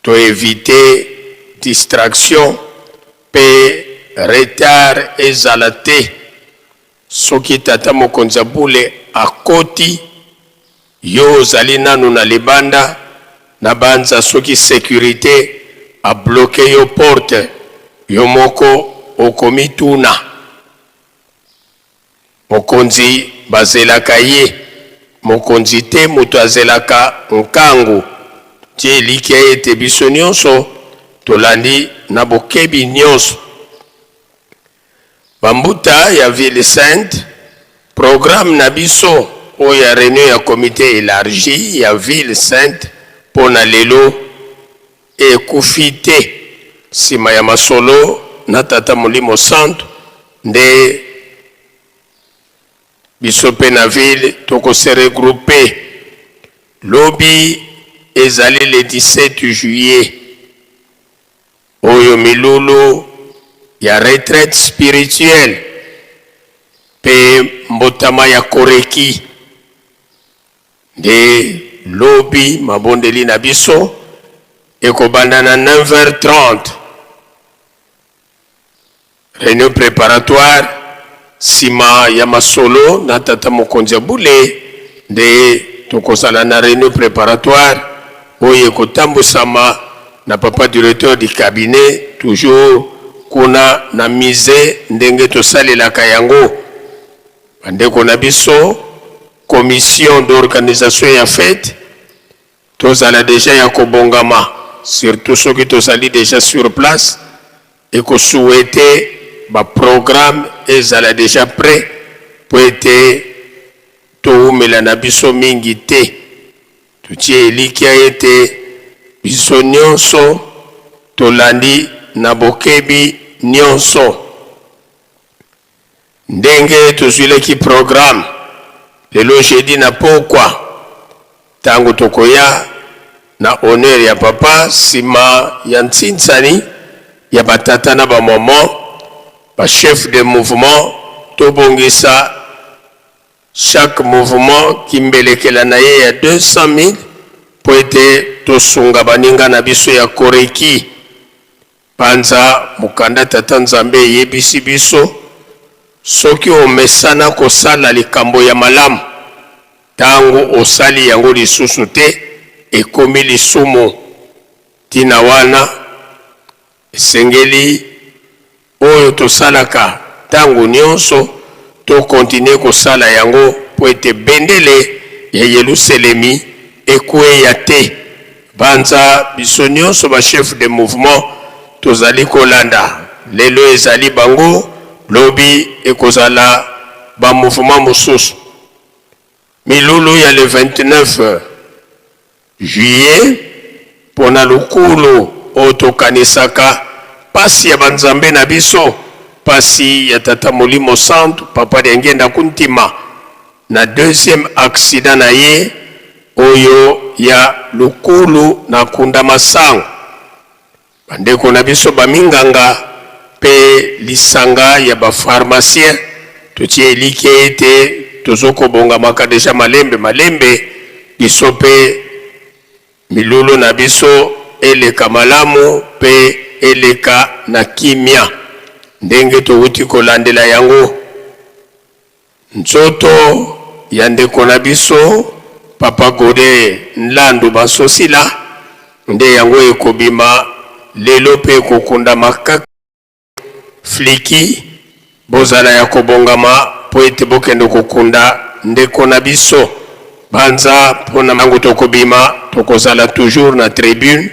To eviter distraction pe retard ezala te. Soki tata mokonzi ya bule akoti, yo ozali nanu na libanda, nabanza soki securite a bloquer yo porte, yo moko okomituna. Mokonzi bazelaka ye, mokonzi te moto azelaka nkangu. Totie elikya ete biso nionso tolandi na bokebi nionso ba mbuta ya ville sainte. Programme na biso oyo ya reunion ya comite elargi ya ville sainte mpo na lelo ekufi te. Sima ya masolo na Tata Molimo Santu nde biso mpe na ville toko se regrouper. Lobi ezali le 17 juillet oyo milulu ya retraite spirituelle mpe mbotama ya Koreki. Nde lobi mabondeli na biso ekobanda na 9h30, reunion preparatoire, sima ya masolo na tata mokonzi ya bule nde tokozala na reunion preparatoire oyo ekotambusama na papa directeur du cabinet, toujours kuna na musee ndenge tosalelaka yango. Bandeko na biso commission d'organisation ya fete, tozala dejà ya kobongama, surtout soki tozali dejà sur place, eko souhaiter ba programmes ezala dejà pret po ete towumela na biso mingi te. Totie elikya ete biso nionso tolandi na bokebi nionso. Ndenge tozwilaki programme lelo jeudi na pokwa, tango tokoya na honneur ya papa sima ya ntsinsani ya ba tata na ba maman, ba chefs de mouvement, tobongisa chaque mouvement kimbelekela na ye ya 200.000 mpo ete tosunga baninga na biso ya Koreki. Panza mokanda Tata Nzambe eyebisi biso, soki omesana kosala likambo ya malamu, tango osali yango lisusu te, ekomi lisumu. Tina wana esengeli oyo tosalaka tango nionso, to continuer kosala yango mpo ete bendele ya Yeluselemi ekueya te. Banza biso nionso ba chefs de mouvement tozali kolanda, lelo ezali bango, lobi ekozala ba mouvements mosusu. Milulu ya le 29 Juillet pona lukulu oyo tokanisaka pasi ya ba nzambe na biso, pasi ya Tata Molimo Santu Papa Diangienda Kuntima na deuxième accident na ye oyo ya lukulu na kunda masango. Ba ndeko na biso ba minganga pe lisanga ya ba pharmaciens totie elikya ete tozo kobongamaka dejà malembe malembe biso pe milulu na biso eleka malamu pe eleka na kimia ndenge towuti kolandela yango. Nzoto ya ndeko na biso Papa Gode Nlandu Bansosila nde yango ekobima lelo pe ekokundama kaka Fliki. Bozala ya kobongama mpo ete bokende kokunda ndeko na biso. Banza mpo na ntango tokobima, tokozala toujours na tribune.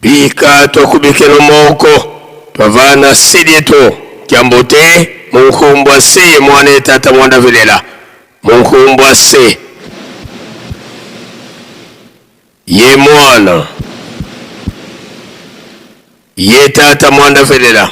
Bika tokubikelo moko twavana sidieto kyambote munkumbwa se mwana tata mwana velela munkumbwa se ye mwana ye tata mwanda velela.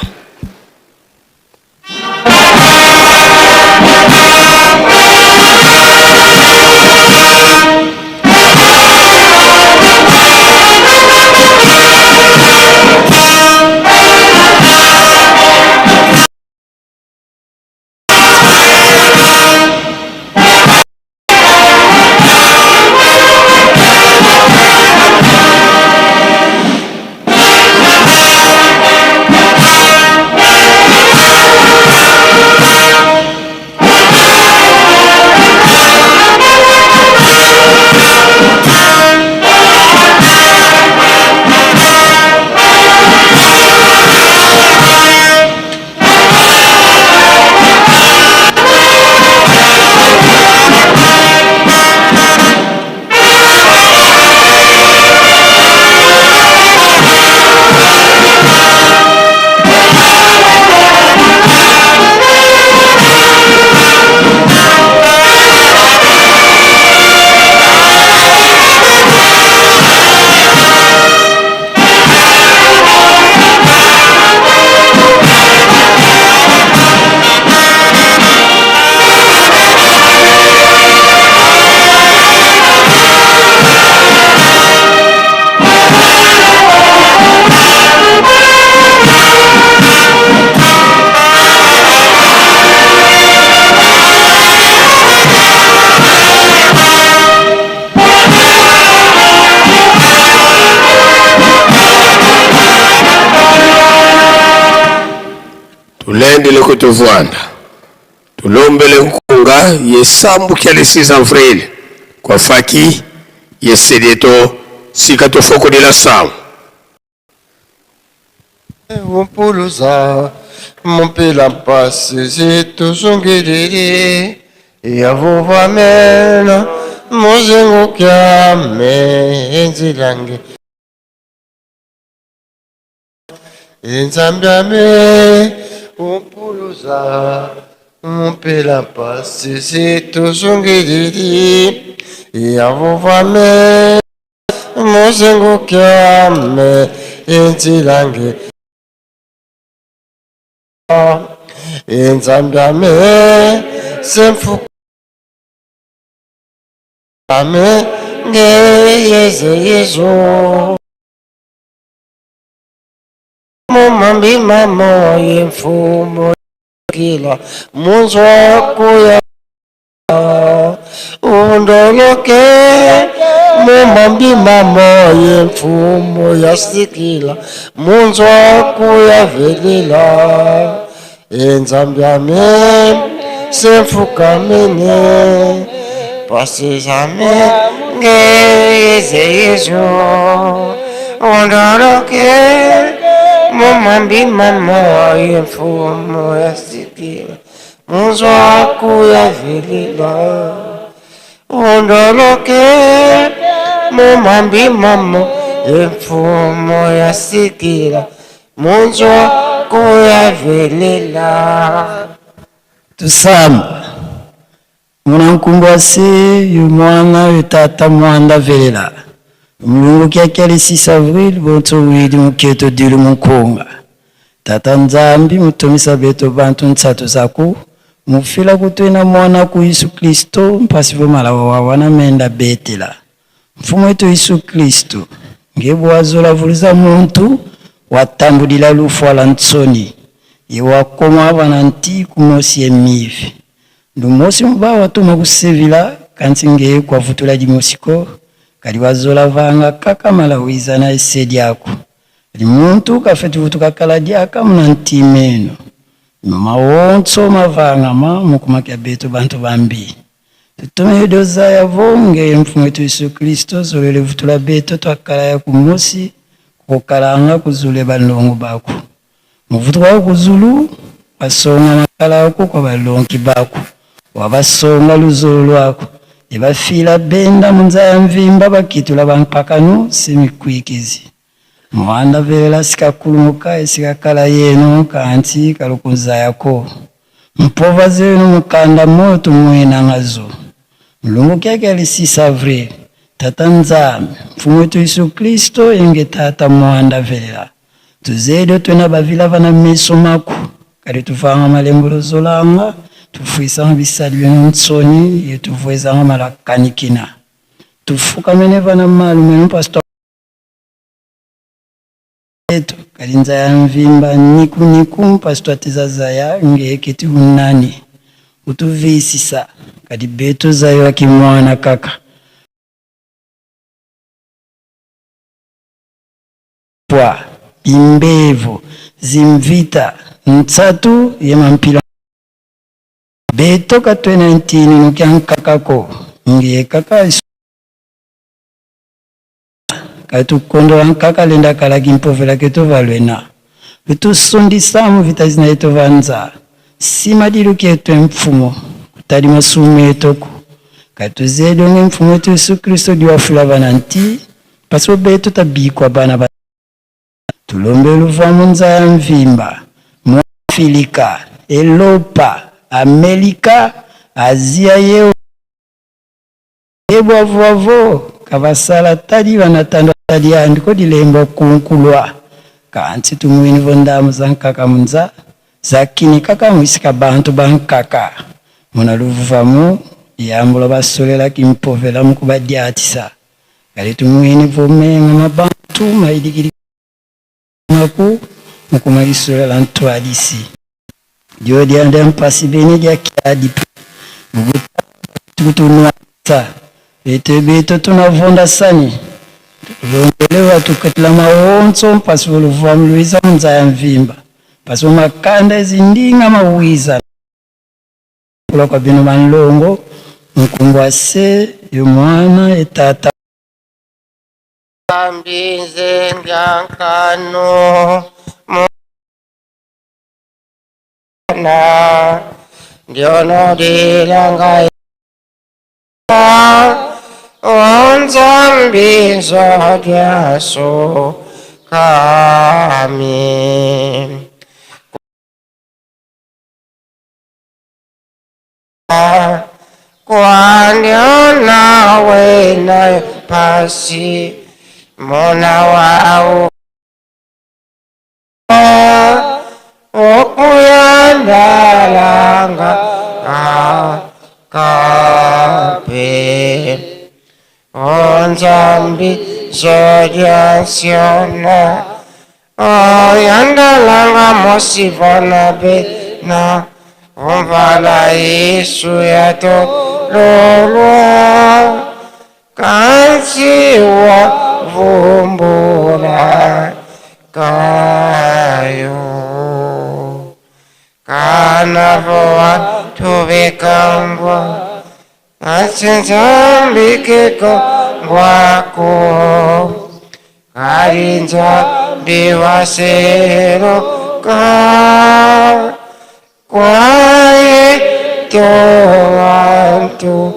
Tulendele kutuvwanda tulombele nkunga yesambukia le 6 avril kwa faki yesedieto sika tofokodila sango. Umpuluza mumpila mpasi zituzungilili yavuvamena muzingukyame enzilange Nzambe umpuluza mumpila mpasi zituzungilili yavuvamena muzingukyame enzilange Nzambe semfukame ngeyeze yezu mumambi mamo yemfumo kila munzwa kuya undoloke mumambi mamo yemfumo yasikila munzwa kuya velela Nzambe semfukamene Pasizame ngezeyezo Ondoloke Mumambi mama Yemfumo yasikila Munzwa kuyavilila Ondoloke Mumambi mama Yemfumo yasikila Munzwa kuyavilila. Tusamba Munankumbwase yo mwana yo tata mwanda velela Mulungu kiakele 6 avril bonso wili muketo dilu munkunga Tata Nzambi mutomisa beto bantu nsatu zaku mufila kutwena mwana ku Yesu Kristo mpasi vomala wawana menda betela Mfumu wetu Yesu Kristo ngebwazola vuliza muntu watambulila lufu ala ntsoni ye wakoma bana nti kumosi emivi Ndumosi muba watuma kusevila kanti nge kwavutula dimosiko kali wazola vanga kaka mala wiza na esedi ako limuntu kafetu vutuka kala diaka muna ntimeno mama wonso mavanga ma mukumakia beto bantu bambi tutume doza ya vonge mfumu wetu Yesu Kristo zolele vutula beto twakala ya kumosi kukalanga kuzule balongo bako muvutu wako kuzulu basonga makala ako kwa balonki bako wabasonga luzolo lwako ebafila benda munza ya mvimba bakitula bampakanu simikwikizi muhanda velela sikakulumuka esikakala yenu kanti kalukunza yako mpova zenu mukanda moto mwena ngazo mulungu kyake ali 6 avril tata Nzambe mfumu wetu Yesu Kristo yenge tata muhanda velela tuzedo twena bavila vana meso maku kali tuvanga malembo zolanga tufuisanga bisali byenu nsoni yetuvuezanga malakanikina tufukamene vana malu menu pastor etu kalinza ya mvimba niku niku pastor atizazaya ngeketi unani utuvisisa kadi beto zayo akimwana kaka pwa imbevu zimvita ntsatu yemampila beto katwena ntini nukyankakako ngiye kaka katukondola nkaka lenda kala kimpovela keto valwena lutusundisa mu vita zina yeto vanza sima dilu ketu mfumo kutali masumu etoko katuzedonge mfumo wetu Yesu Kristo diwafula bana nti paso beto tabikwa bana ba tulombe luva munza ya mvimba mu Afrika Elopa Amerika Azia yeo ebwavwavo kabasala tali banatanda tali andiko dilembo kunkulwa kanti tumwini vondamu za nkaka munza zakini kaka mwisika bantu bankaka muna luvuvamu yambula basolela kimpovela mukubadiatisa kali tumwini vomenga mabantu maidikili maku mukumakisolela ntwalisi dio dianda mpasi bene dia kiadi bukutunwasa bete beto tunavonda sani longelewa tukatila maonso mpasi voluvamu luiza munza ya mvimba pasi makanda ezindinga mawiza kula kwa bino banlongo nkumbwase yo mwana etata Ambinze ngyankano mwana ndionodilanga onzambizo dyaso kami kwandiona wena pasi mona wao okuyandalanga akape onzambi zodyasiona oyandalanga mosivona bena omvala Yesu yatololwa kansiwa vumbula kayo kanavoa tubekambwa Asi Nzambi keko ngwako Kali Nzambi waseloka Kwaye to wantu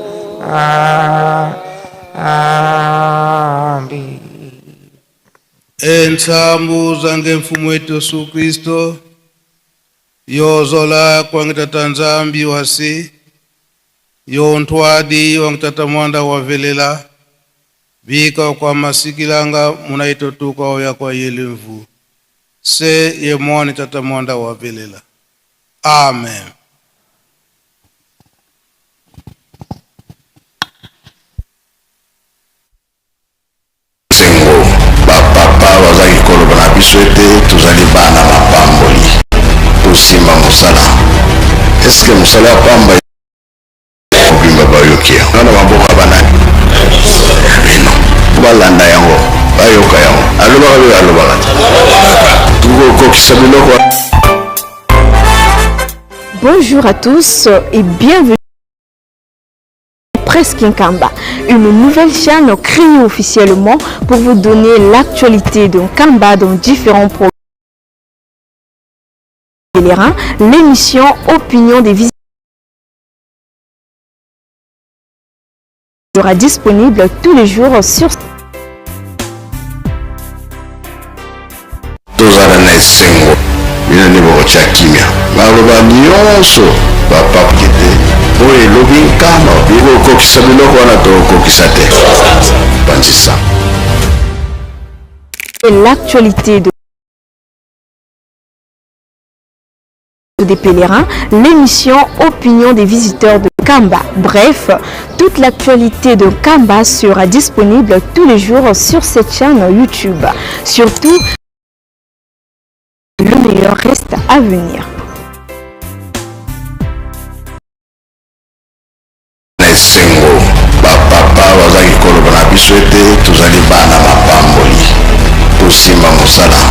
ambi. Entsambu zange mfumu wetu Yesu Kristo yozola kwange tata Nzambi wasi yontwadi wange tata mwanda wavelela bika kwa masikilanga munaitotuka oya kwa yelimvu se yemwani tata mwanda wavelela. Amen. Sengo bapapa bazalaki koloba na biso ete tozali bana mapamboli, tosimba mosala. Eske mosala ya pamba mobimba bayoki yango na maboko ya banani? Bino balanda yango, bayoka yango. Alobaka bino, alobaka te, tokokokisa biloko. Bonjour à tous et bienvenue. Presse Nkamba, une nouvelle chaîne créée officiellement pour vous donner l'actualité de Nkamba dans différents programmes. L'émission Opinion des visiteurs sera disponible tous les jours sur Tozala na esengo, bino nde bokotya kimia. Maloba nyonso bapapke te oyo elobi Nkamba, bikokokisa biloko wana, tokokokisa te. Panzisa. L'actualité de des pèlerins, l'émission Opinion des visiteurs de Nkamba. Bref, toute l'actualité de Nkamba sera disponible tous les jours sur cette chaîne YouTube. Surtout, le meilleur reste à venir. Na esengo bapapa bazalaki koloba na biso ete tozali bana mapamboli, tosimba mosala.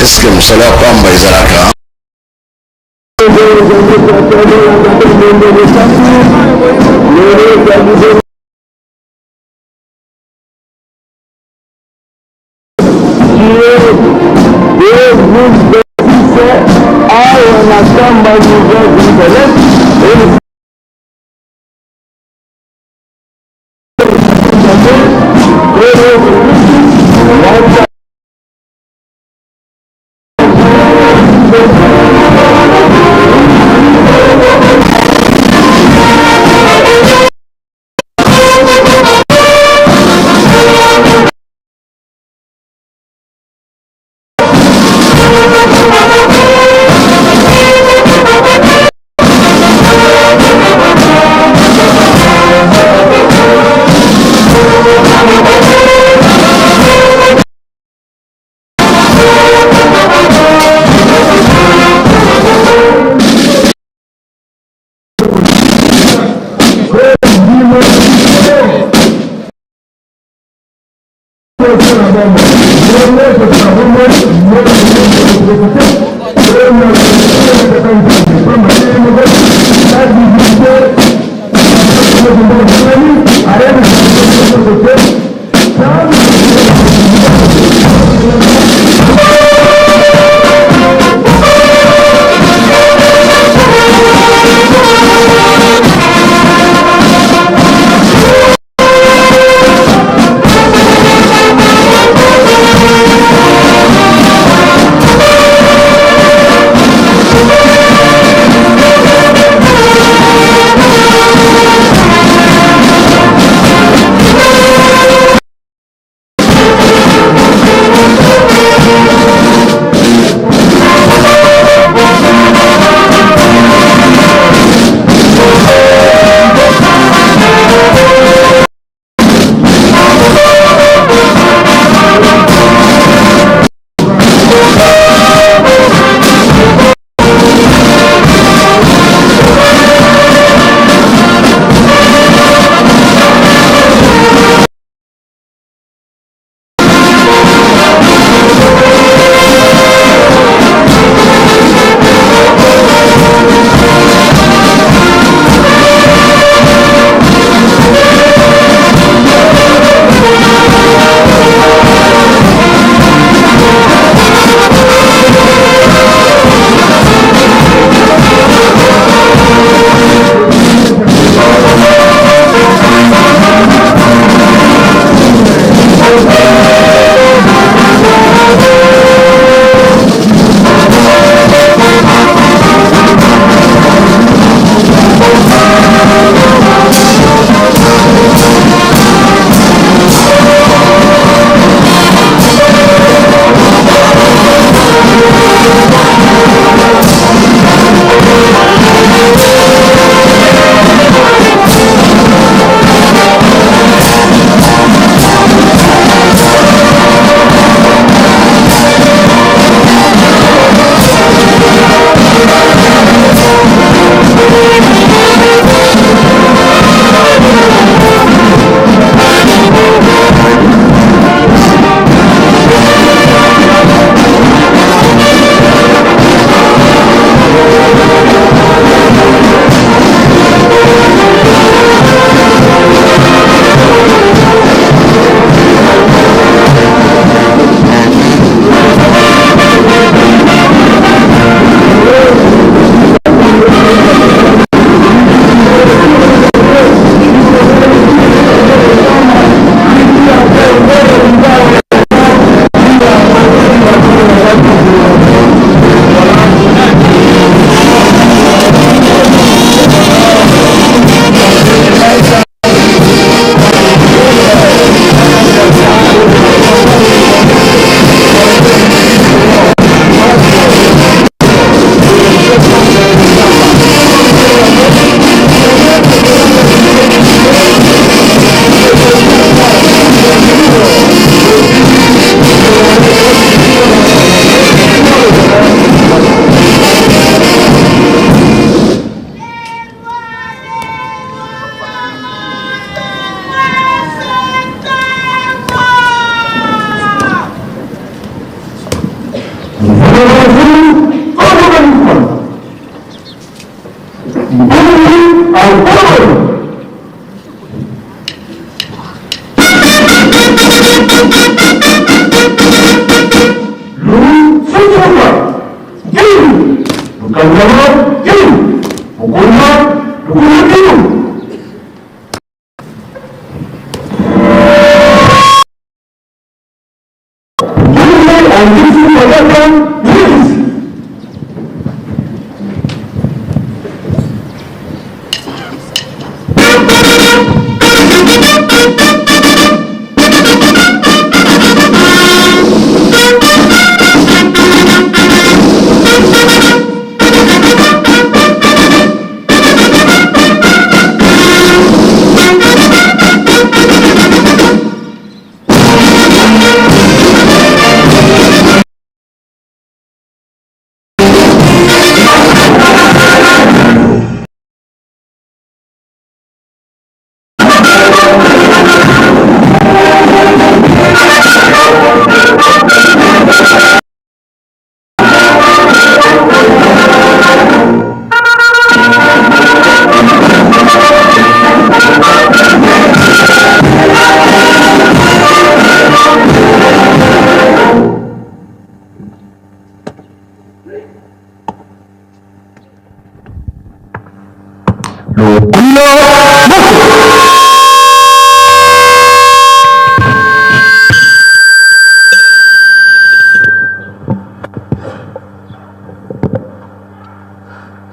Eske mosala ya pamba ezalaka?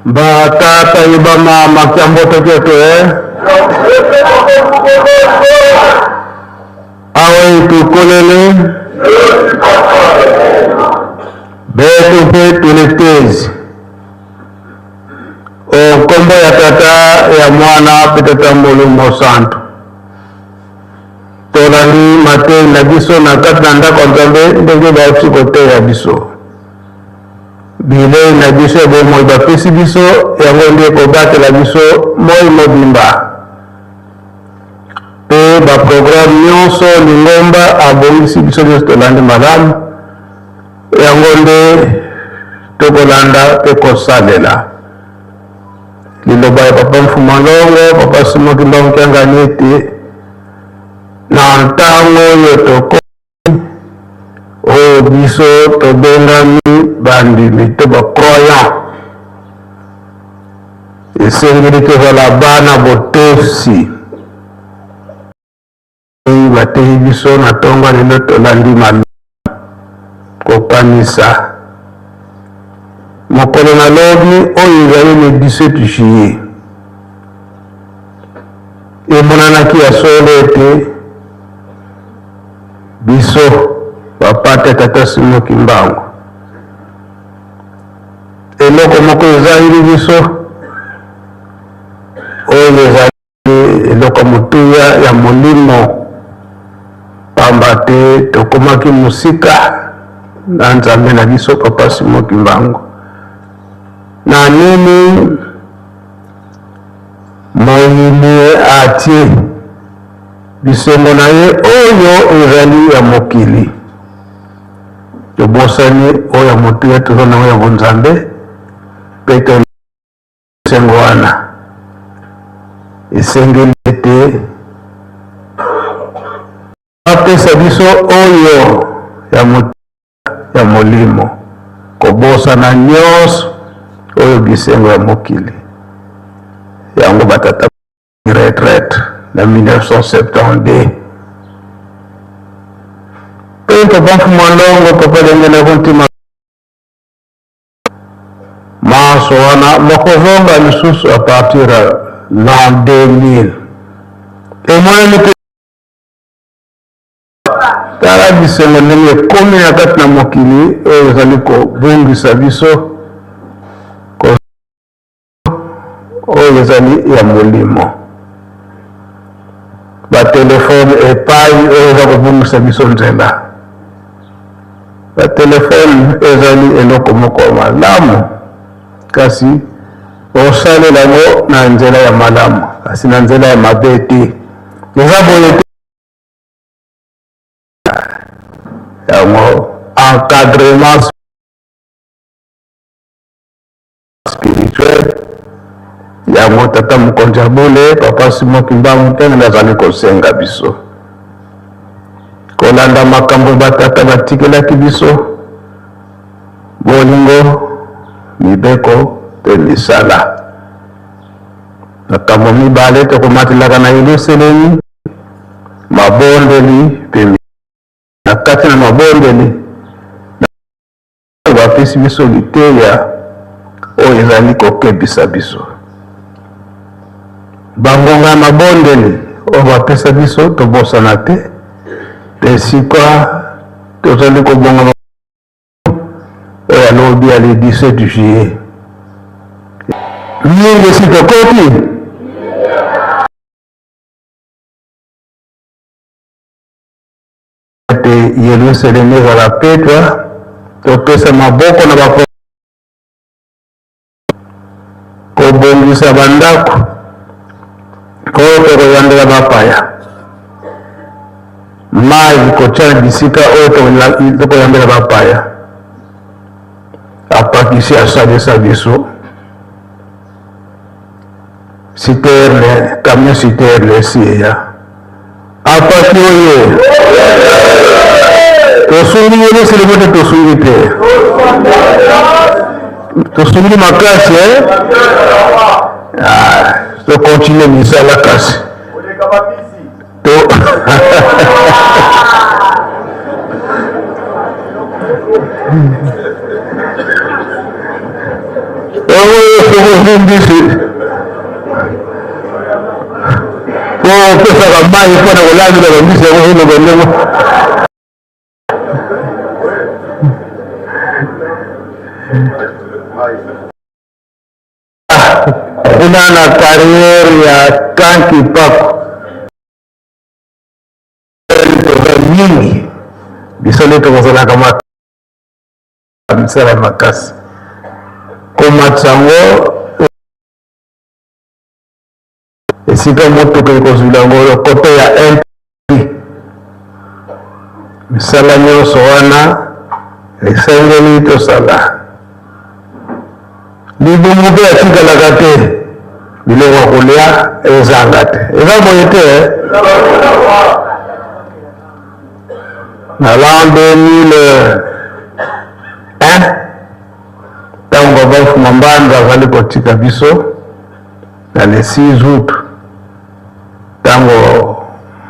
Batata ye bamama kyamboto kyetu eh? Awa etukolele betu mpe tuletezi o nkombo ya Tata ya Mwana mpe Tata Molimo Santu. Tolandi mateyi na biso na kati na ndako ya Nzambe ndenge bauti koteya biso. Bilei na biso ya bomoi bapesi biso yango nde ekobatela biso moi mobimba. Mpe baprograme nyonso lingomba abongisi biso nyonso tolandi malamu yango nde tokolanda mpe kosalela liloba ya papa Mfuma Longo, papa Simon Kimbangu Kiangani ete na ntango oyo tokomi oyo biso tobengami bandimi to ba croyant, esengeli tozala bana botosi. Bateyi biso na ntongo lelo tolandi malamu kokanisa mokolo na lobi oyo ezali le 17 juillet. Emonanaki ya solo ete biso bapate tata Simon Kimbangu eloko moko ezangi biso oyo ezali eloko motuya ya molimo, pamba te tokomaki mosika na Nzambe na biso Papa Simon Kimbangu. Na nini moyini atie bisengo na ye oyo ezali ya mokili, tobosani oyo ya motuya toza nango ya bonzambe mpe Esengo wana esengeli ete bapesa biso oyo ya motuya ya molimo, kobosana nyonso oyo bisengo ya mokili yango. Batata retraite na 1972 mpe papa Mfuma Longo, papa Lengela Kontima Manso wana mokozonga lisusu à partir ya l'an 2000. Emonani te tala bisengo ndenge ekomi na kati na mokili oyo ezali kobungisa biso oyo ezali ya molimo. Batelefone epai oyo eza kobungisa biso nzela. Batelefone ezali eloko moko ya malamu, kasi osalela yango na nzela ya malamu, kasi na nzela ya mabe te. Eza boye te. Yango encadrement. Yango tata mokonzi ya bule papa Simon Kimbangu Kiangani azali kosenga biso kolanda makambo batata batikelaki biso, bolingo, mibeko mpe misala. Makambo mibale tokomatelaka na Yelusalemi, mabondeli mpe na kati na mabondeli na bapesi biso liteya oyo ezali kokebisa biso. Bangonga ya mabondeli oyo bapesa biso tobosana te, mpe esika tozali kobongama oyo ya lobi ya le 17 juillet mingi esi tokoti ete Yelusalemi ezala petwa, topesa maboko na ba kobongisa bandako oyo tokoyambela bapaya, mai kotya na bisika oyo tokoyambela bapaya. Apakisi asalisa biso citerne, camion citerne esi eya. Apaki oye tosungi yelusalemi te tosungi te tosungi makasi eh? Ah, tokontinue misala kasi to oyo soki mbisi po opesaka mai mpo na kolambela bambisi yango oloba ndenge kuna na carrière ya kanki pako toza mingi biso nde tokozalaka misala makasi komatisa yango esika motuka ekozwila yango lokoto ya mp misala nyonso wana esengeli tosala libumu mpe atikalaka te biloko ya kolia ezanga te eza boye te eh? na l'an 2001 ntango papa Mfuma Mbanza azali kotika biso na le 6 août ntango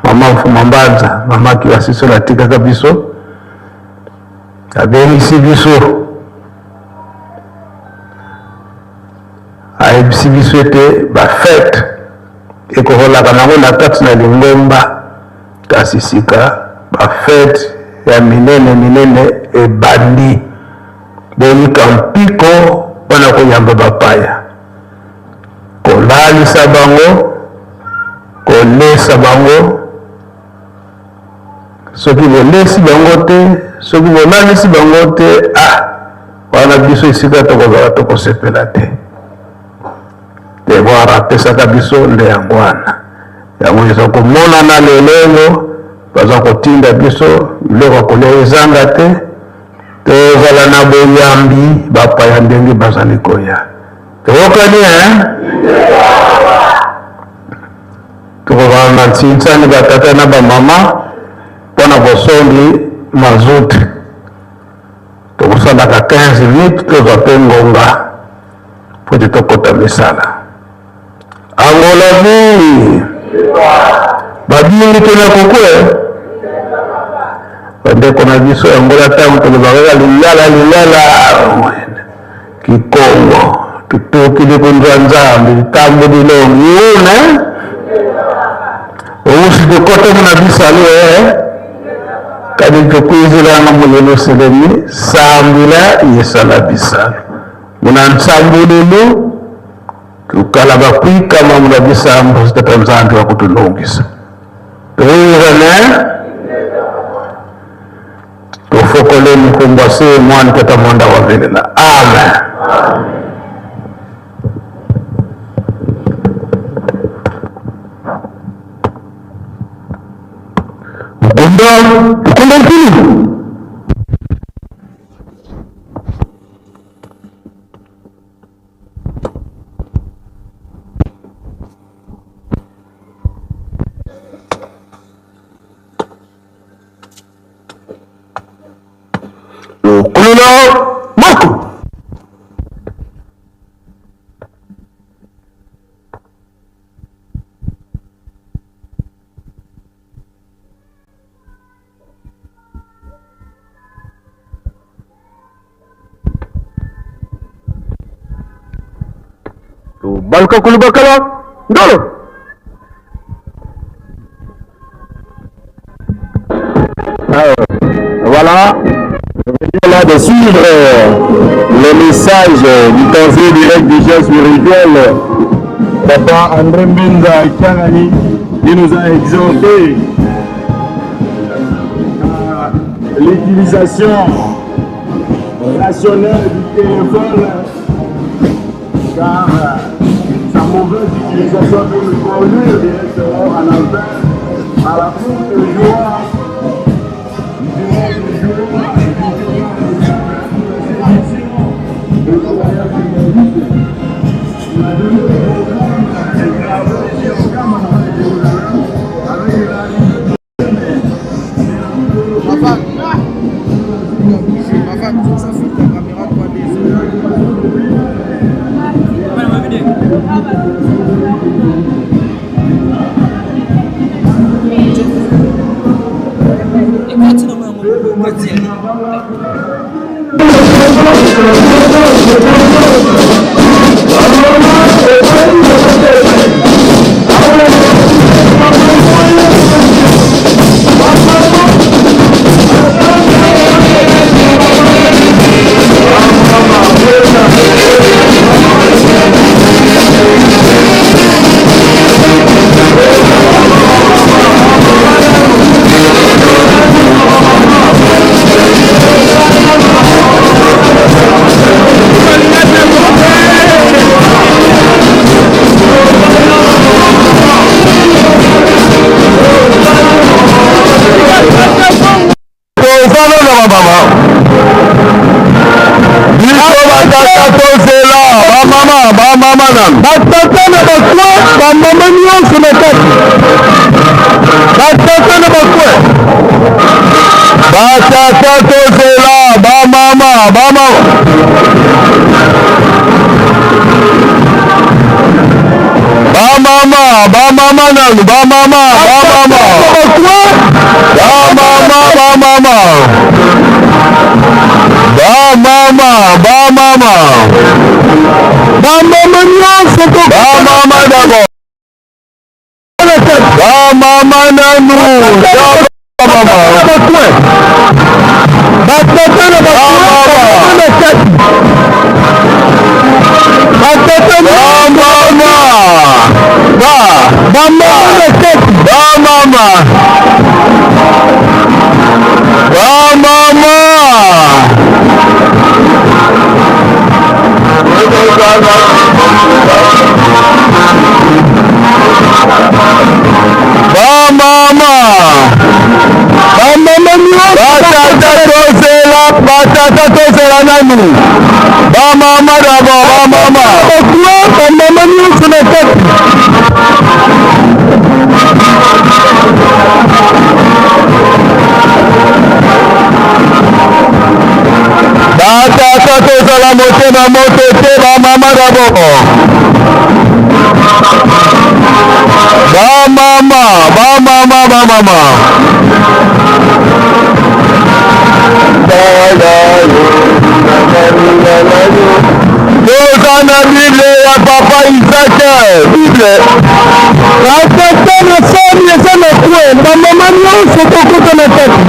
mama Mfuma Mbanza mama Kiwasisola atikaka biso abengisi biso ayebisi biso ete bafete ekoholaka nango na kati na lingomba kasi sika bafete ya minene minene ebandi boyika mpiko mpo na koyamba bapaya kolalisa bango, kolesa bango. Soki bolesi bango te, soki bolalisi bango te, ah, wana biso esika tokozala tokosepela te. Devoir apesaka biso nde yango wana. Yango eza komonana lelo oyo baza kotinda biso biloko ya kolia ezanga te, tozala na boyambi bapaya ndenge bazali koya. Toyokani eh? Tokozala na nsinsani batata na bamama mpo na bosombi mazout. Tokosalaka 15 minutes tozwa mpe ngonga mpo ete tokota misala. Angola vi babingi te na kokwe bandeko na biso ya Angola ntango tolobaka kaka lingala lingala Kikongo tutukili kunzwa Nzambi litambo lilongi une ousi tukotemu na bisalu eh kadi tukwizilanga mu Yelusalemi sambila yesala bisalu muna nsambululu tukala bakwikama muna bisambu tata Nzambi wakutulongisa tuwizane Tofokole mukumba se mwana tata mwanda wa velela. Amen. Mukunda, mukunda nkulu. Lukulula moko. Tubaluka kulubakala ndolo. Voilà, nous là de suivre le message du conseil direct du chef spirituel, Papa André Mbenza Kiangani, qui nous a exhorté à l'utilisation rationnelle du téléphone, car sa mauvaise utilisation peut nous conduire directement à l'enfer, à la courte joie. Tozana na bamama biso batata tozela bamama bamama nanu Batata na bakwe, bamama nyonso na kati. Batata na bakwe. Batata tozela bamama bamama. Bamama bamama nanu bamama bamama bamama bamama bamama bamama Bamama nyonso to bamama d'abord bamama nanu bamama bakwe. Batata na bakwe, bamama na kati. Batata na bamama ba bamama na kati. Bamama bamama. Bamama Bamama nyonso batata tozela batata tozela nanu bamama d'abord bamama bakwe, bamama nyonso na kati. Batata tozala motema moto te bamama d'abord bamama bamama bamama. Toza na bible ya papa Isaac bible. Batata na sani eza na kwe, bamama nyonso tokota na kati.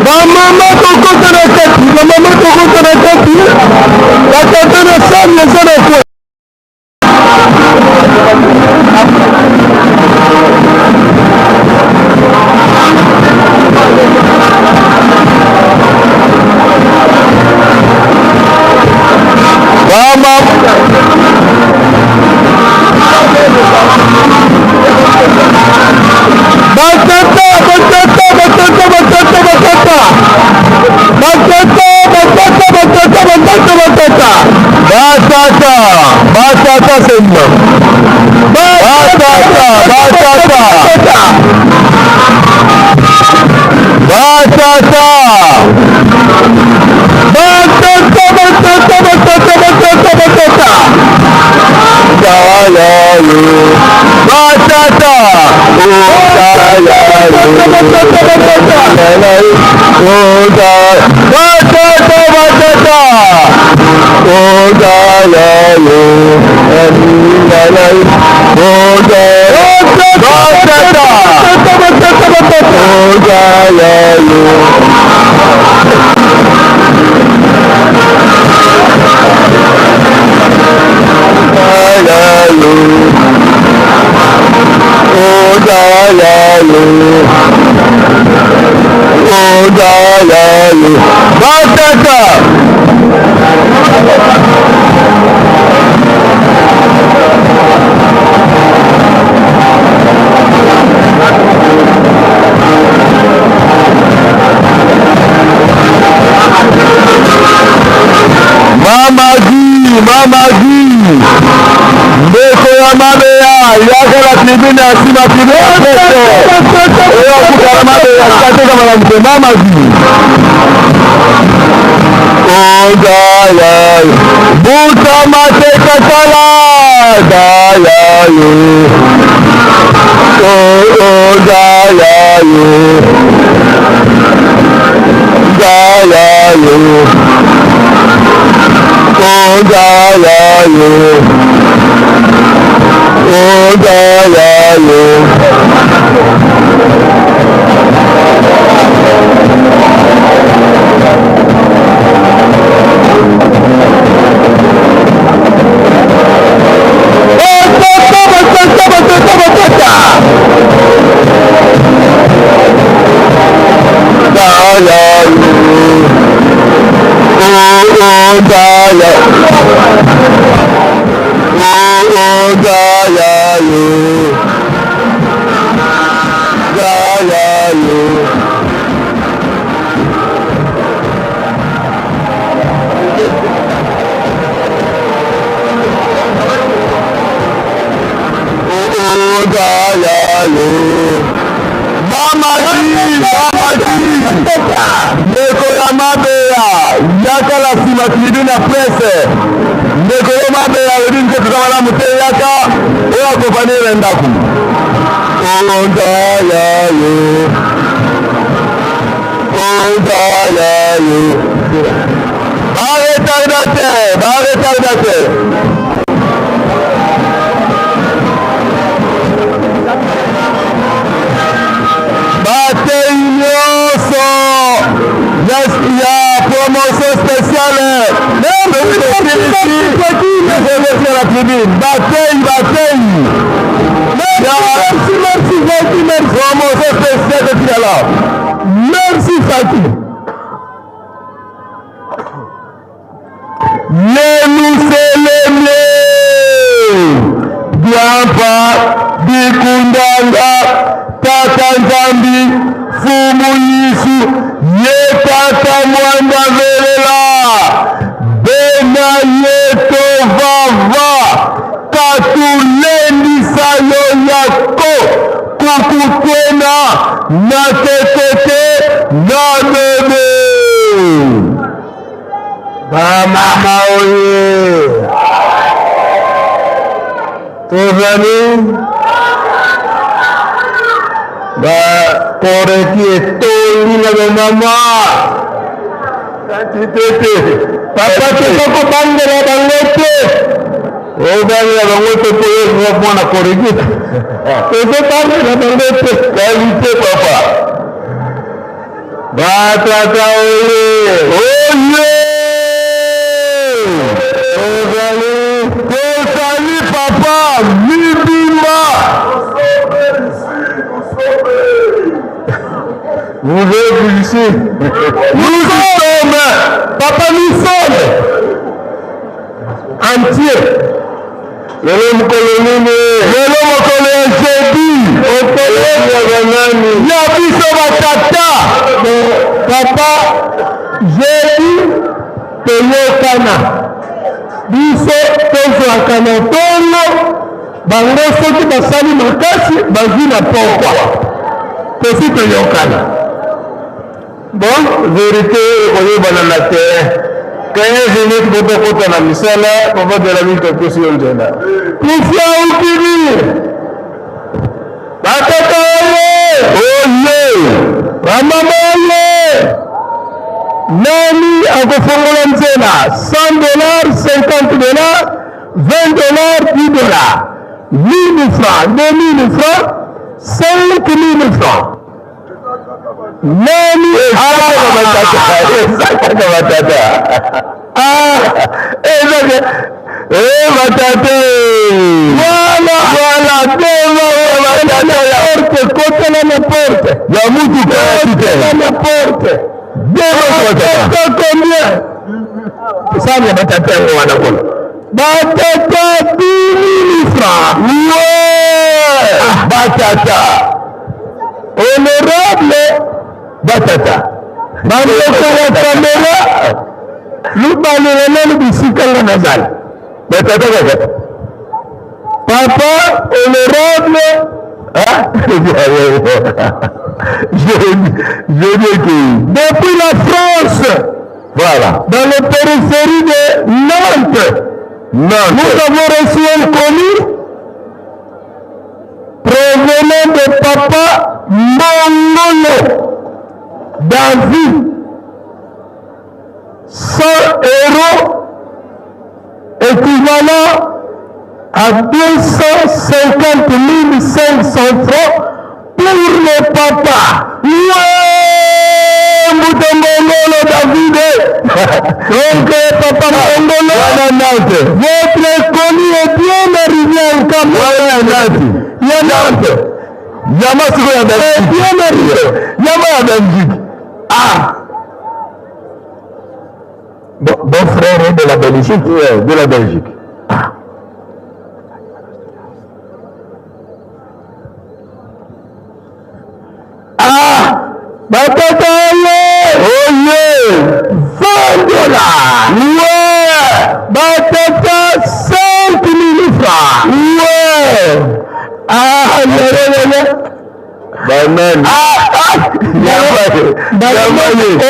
Bamama tokota na kati, bamama tokota na kati, batata na sani eza na kwe. Bamama. Batata seulement. Batata, batata. Batata. Batata, batata, batata, batata, batata. Dayayo. Batata. Oh, dayayo. Batata, batata. Oh, dayayo. Batata, batata. Oh, dayayo. Dayayo. Oh, dayayo. Batata. Batata, batata. Oh, dayayo. Dayayo. Oh, dayayo. Oh, dayayo. Batata. Mama Di, Mama Di, ndeko ya mabeya yaka na tribune ya nsima tribune ya presse oyo akutana mabeya kateka malamu te Mama Di. Odayayo buta mateka tala dayayo odayayo dayayo odayayo odayayo. Ndeko ya mabeya yaka na nsima tribune ya presse. Ndeko yo mabeya alobi nzoto eza malamu te, yaka oyo akompanye na ndako. Odayayo odayayo baretardateur baretardateur. Batei nyonso ya promotion spéciale la tribune. Batei, batei. Merci, merci, merci, merci. Promotion spéciale de Tiala. Merci, Fati. Yelusaleme diampa dikundanga tata Nzambi fumu Yesu ye tata mwanda velela bena ye tovava katulendisa yo yako kukutena na tetete na bebe. Bamama oye! Tozali bakoreki etondi na bamama tete papa toza kobangela bango te obangela bango te po yo mwana koreki tozobangela bango te Qualité papa. Batata oye! Oye! Tozali Tozali papa mibimba. Vous êtes ici. Nous sommes, Papa, nous sommes entiers. Lelo mokolo nini? Lelo mokolo ya jeudi. Mokolo ya banani? Ya biso batata. Papa, jeudi toyokana. Biso tozwaka na ntongo, bango soki basali makasi bazwi na pokwa. Tosi toyokana. Bon, verite ekoyebana na terrain. 15 minutes po tokota na misala, papa de la ville topesi yo nzela. Kufia ukili batata oye Oye! bamama oye nani akofongola nzela 100 dollars 50 dollars 20 dollars 10 dollars 1000 francs 2000 francs 5000 francs nani Eza kaka batata. Eza eh batata. Voilà, voilà, devant la porte, kotela na porte. Ya mutuka ya Kotela na porte. Devant batata. Batata combien? Sani ya batata yango wana kuna. Batata 10 000 francs. Ouais! Batata. Honorable Batata. Bandeko ya kamera lubalela nanu bisika nga nazali. Batata kaka. Papa honorable Hein? Je dis que depuis la France, voilà. dans les périphéries de Nantes, Nantes. nous avons reçu un colis provenant de papa Mongolo David. 100 euros équivalent à 250 500 francs pour le papa. Ouais, Mbuta Mongolo David. Donc, papa Mongolo, Nantes. votre colis est bien arrivé en Cameroun. Nantes. Ya Nantes. Yama sikoyo ya Est Belgique. bien arrivé. Yama ya Belgique. Ah. Bon, bon frère de la Belgique. Ouais, de la Belgique. Ah, batata oye. Oye! 20 dollars. Ouais! Batata 5 000 francs. Ouais! Ah, lele, lele. Banani. Ah, ah. Yama. Yama. Oh,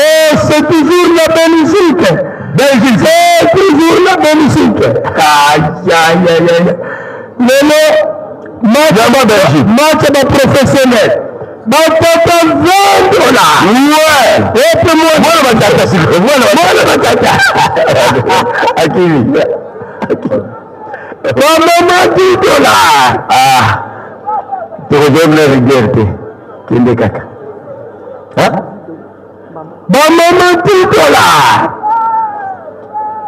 c'est toujours la Belgique. Belgique. C'est toujours la Belgique. Aïe, aïe, aïe, aïe. Lelo, match, Yama Belgique. match ba professionnel. Batata 20 dollars. Ouais! Et puis moi, Mwana batata sikoyo. Mwana mwana batata. Akimi. Bamama 10 dollars. Ah. Tokozwa rigueur te. Kende kaka. Hein? Bamama 10 dollars.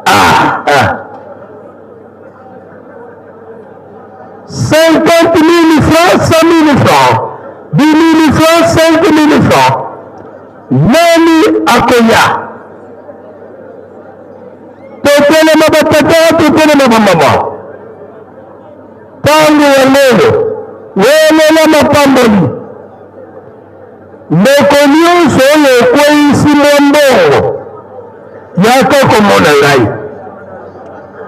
Ah. Ah. 50 000 francs, 100 000 francs, 10 000 francs, 5 000 francs. Nani akoya? Totelema batata, totelema bamama. Ntango ya lelo, welela mapamboli. Ndeko nyonso oyo ekweyisi mwa mbongo, yaka komona ngai.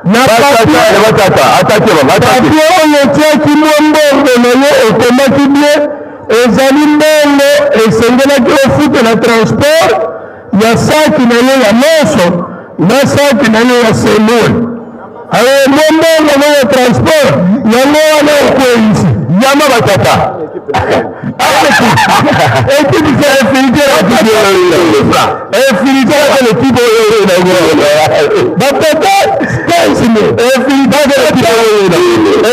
Na Batata, batata, atake bango, atake. Papier oyo otiaki mwa mbongo na yo ekomaki bien, ezali mbongo esengelaki ofutela transport ya saki na yo ya loso na saki na yo ya semoule. Ayo mwa mbongo na yo ya transport yango wana okweyisi. Yama batata. Équipe Infiltré Infiltré l'équipe oyo. Batata 15 000. Infiltré l'équipe oyo.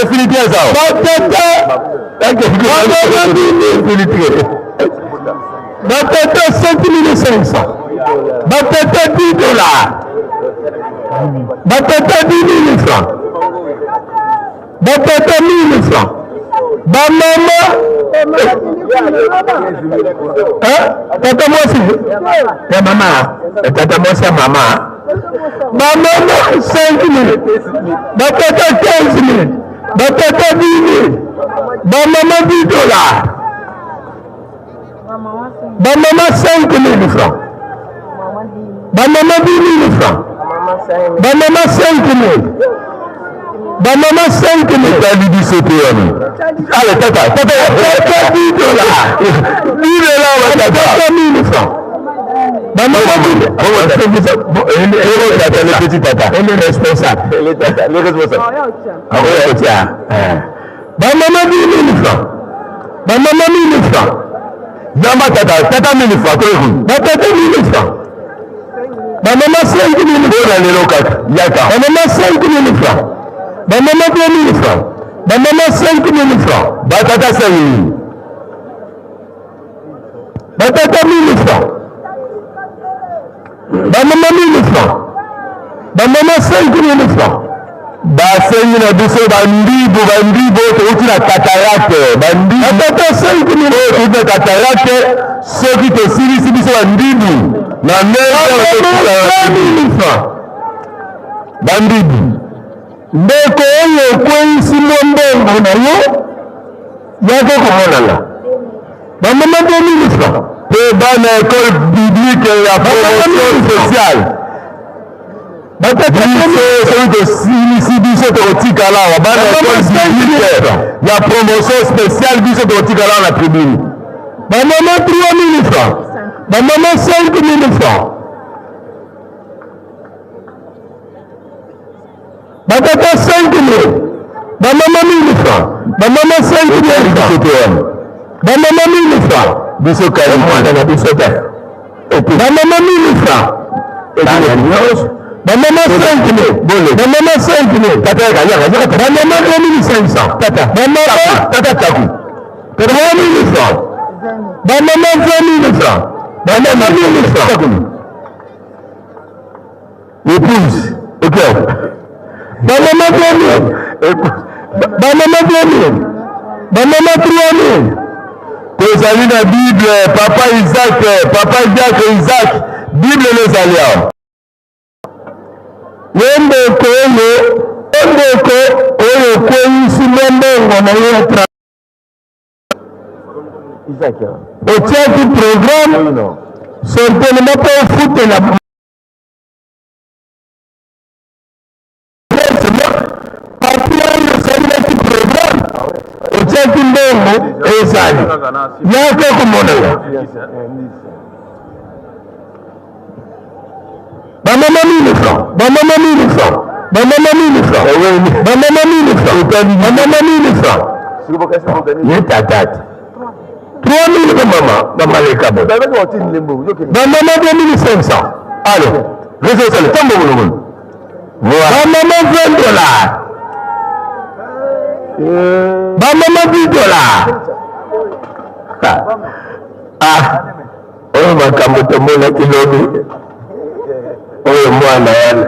Infiltré ça. Batata Infiltré. Batata 7500. Batata 10 dollars. Batata 10 000 francs. Batata 1000 francs. Bamama. Hein? Tata mwasi. Ya mama. Tata mwasi ya mama. Bamama 5 000. Batata 15 000. Batata 10 000. Bamama 10 dollars. Bamama 5 000 francs. Bamama 10 000 francs. Bamama 5000. Bamama 5000. Etali biso te wana. Ale tata, tata, tata 10 dollars. 10 dollars batata. Tata 1000 francs. Bamama 1000. Tata, le petit tata. Elle est responsable. Le tata, le responsable. Akoya. Bamama 10 000 francs. Bamama 1000 francs. Yamba tata, tata 1000 francs, toyeku. Batata 1000 francs. Bamama 5000 Mpona lelo kaka, yaka. Bamama 5000 francs. Bamama 2000 francs. Bamama 5000 francs. Batata 5000. Batata 1000 francs. Bamama 1000 francs. Bamama 5000 francs. Basengi na biso bandibu, bandibu oyo touti na cataracte, bandibu Batata 5000 oyo touti na cataracte, soki tosilisi biso bandibu na mesa, 5000 francs. Bandibu. Ndeko oyo okweyisi mwa mbongo na yo, yaka komonana. Bamama 2000 francs. Mpe bana école biblique ya promotion sociale, biso soki tosilisi biso tokotikala awa. Bana école biblique ya promotion spéciale, biso tokotikala awa na tribune. Bamama 3000 francs. Bamama 5000 francs. Batata 5000. Bamama 1000 francs. Bamama 5000 francs. Bamama 1000 francs. Biso Mwana na biso te. Bamama 1000 francs. Bana nyonso. Bamama 5000. Bamama 5000. Tata, yaka, yaka, yaka. Bamama 2500. Tata. Bamama Tata taku. 3000 francs. Bamama 20 000 francs. Bamama 1000 francs. Épouse, ok. Bamama 20 000. Bamama 20 000. Bamama 3 000. Tozali na Bible, papa Isaac, papa Diacre Isaac, Bible ezali awa. Ye ndeko oyo, ye ndeko oyo okweyisi mwa mbongo na yo ya otiaki programme certainement mpo ofutela parti oyo osalelaki programme, otiaki mbongo, ezali yaka komonana. Bamama 1000 francs. Bamama 1000 francs. Bamama 1000 francs. Bamama 1000 francs. Bamama 1000 francs. Ye tata te. 3000 bamama bamaleka bo. Bamama 2500. Allez, réseau sale tambo bolokolo. Bamama 20 dollars. Bamama 10 dollars. Ah, oyo makambo tomonaki lobi, oyo mwana wana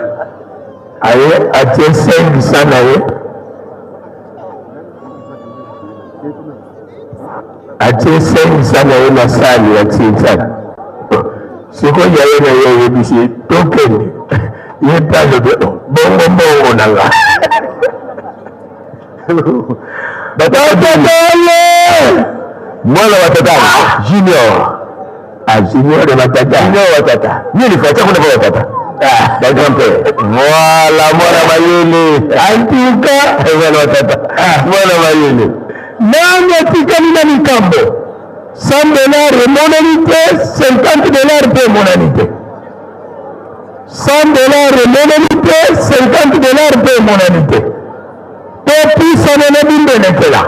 aye atie 500 na ye, atie 500 na ye na sani ya tinsani. Sikoyo yaye na ye oyebisi tokende, ye mpe alobi: "Bongo mbongo na nga?" Batatale. Mwana wa tata junior. Ah, junior de batata. Junior wa tata nini fatia kuna kwa tata ba grand père. Voilà, mwana mayele. En tout cas, mwana wa tata, mwana mayele. Nani atikali na likambo? 100 dollars emonani te, 50 dollars mpe emonani te. 100 dollars emonani te, 50 dollars mpe emonani te. Topusana na bimbelekela.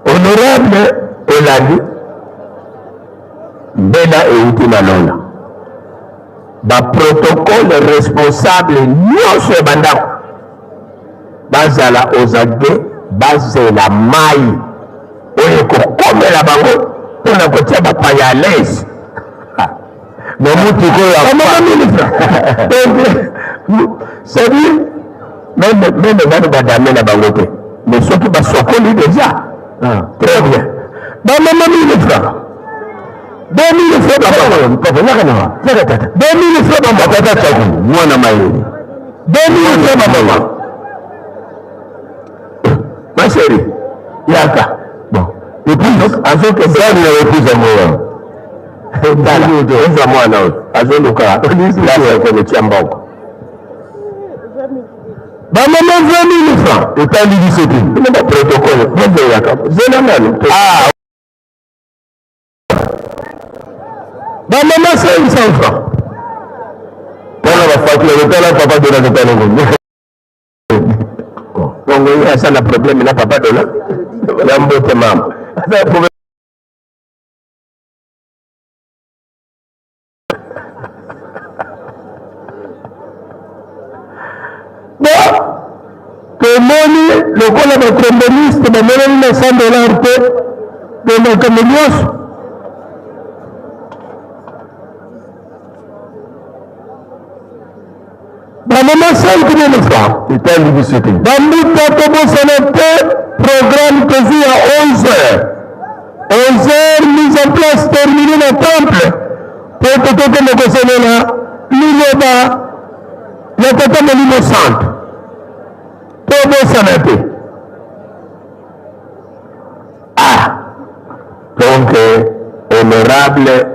Honorable olandi mbela euti na lola, baprotocole responsable nyonso ya bandako bazala ozage, bazela mai oyo ekokomela bango mpona kotia bapaya à l'aise. Na mutuka oyo. Bamama 1000 francs. Donc, c'est-à-dire même nano badame na bango te, mais soki basokoli déjà, très bien. Bamama 1000 francs, 2000 francs bamama. Papa, yaka na yaka tata. 2000 francs bamama. Tata taku, mwana mayele. 2000 francs bamama. Ma chérie, yaka. Bon, épouse. Azokende. Sani ya épouse yango wana. Tala, eza mwana oyo. Azoluka place ya kotia mbongo. Bamama 20 000 francs. Etali biso te. Bino ba protocole boboyaka zela nanu. Ah. Bamama 500 francs. Tala bafakila, tala papa Dona, tala ngo. Bongo ye aza na problème na papa Dona. Ya mbote mama. Aza problème. Bon, tomoni lokola batromboniste bamonani na 100 dollar te, de makambo nyonso. Bamama 5000 francs. Etali biso te. Bambuta tobosana te programme tozwi ya 11 heures. 11 heures mise en place terminé na temple po ete tokende kosalela liloba ya Tata Molimo Santu. Tobosana te. Ah, donc honorable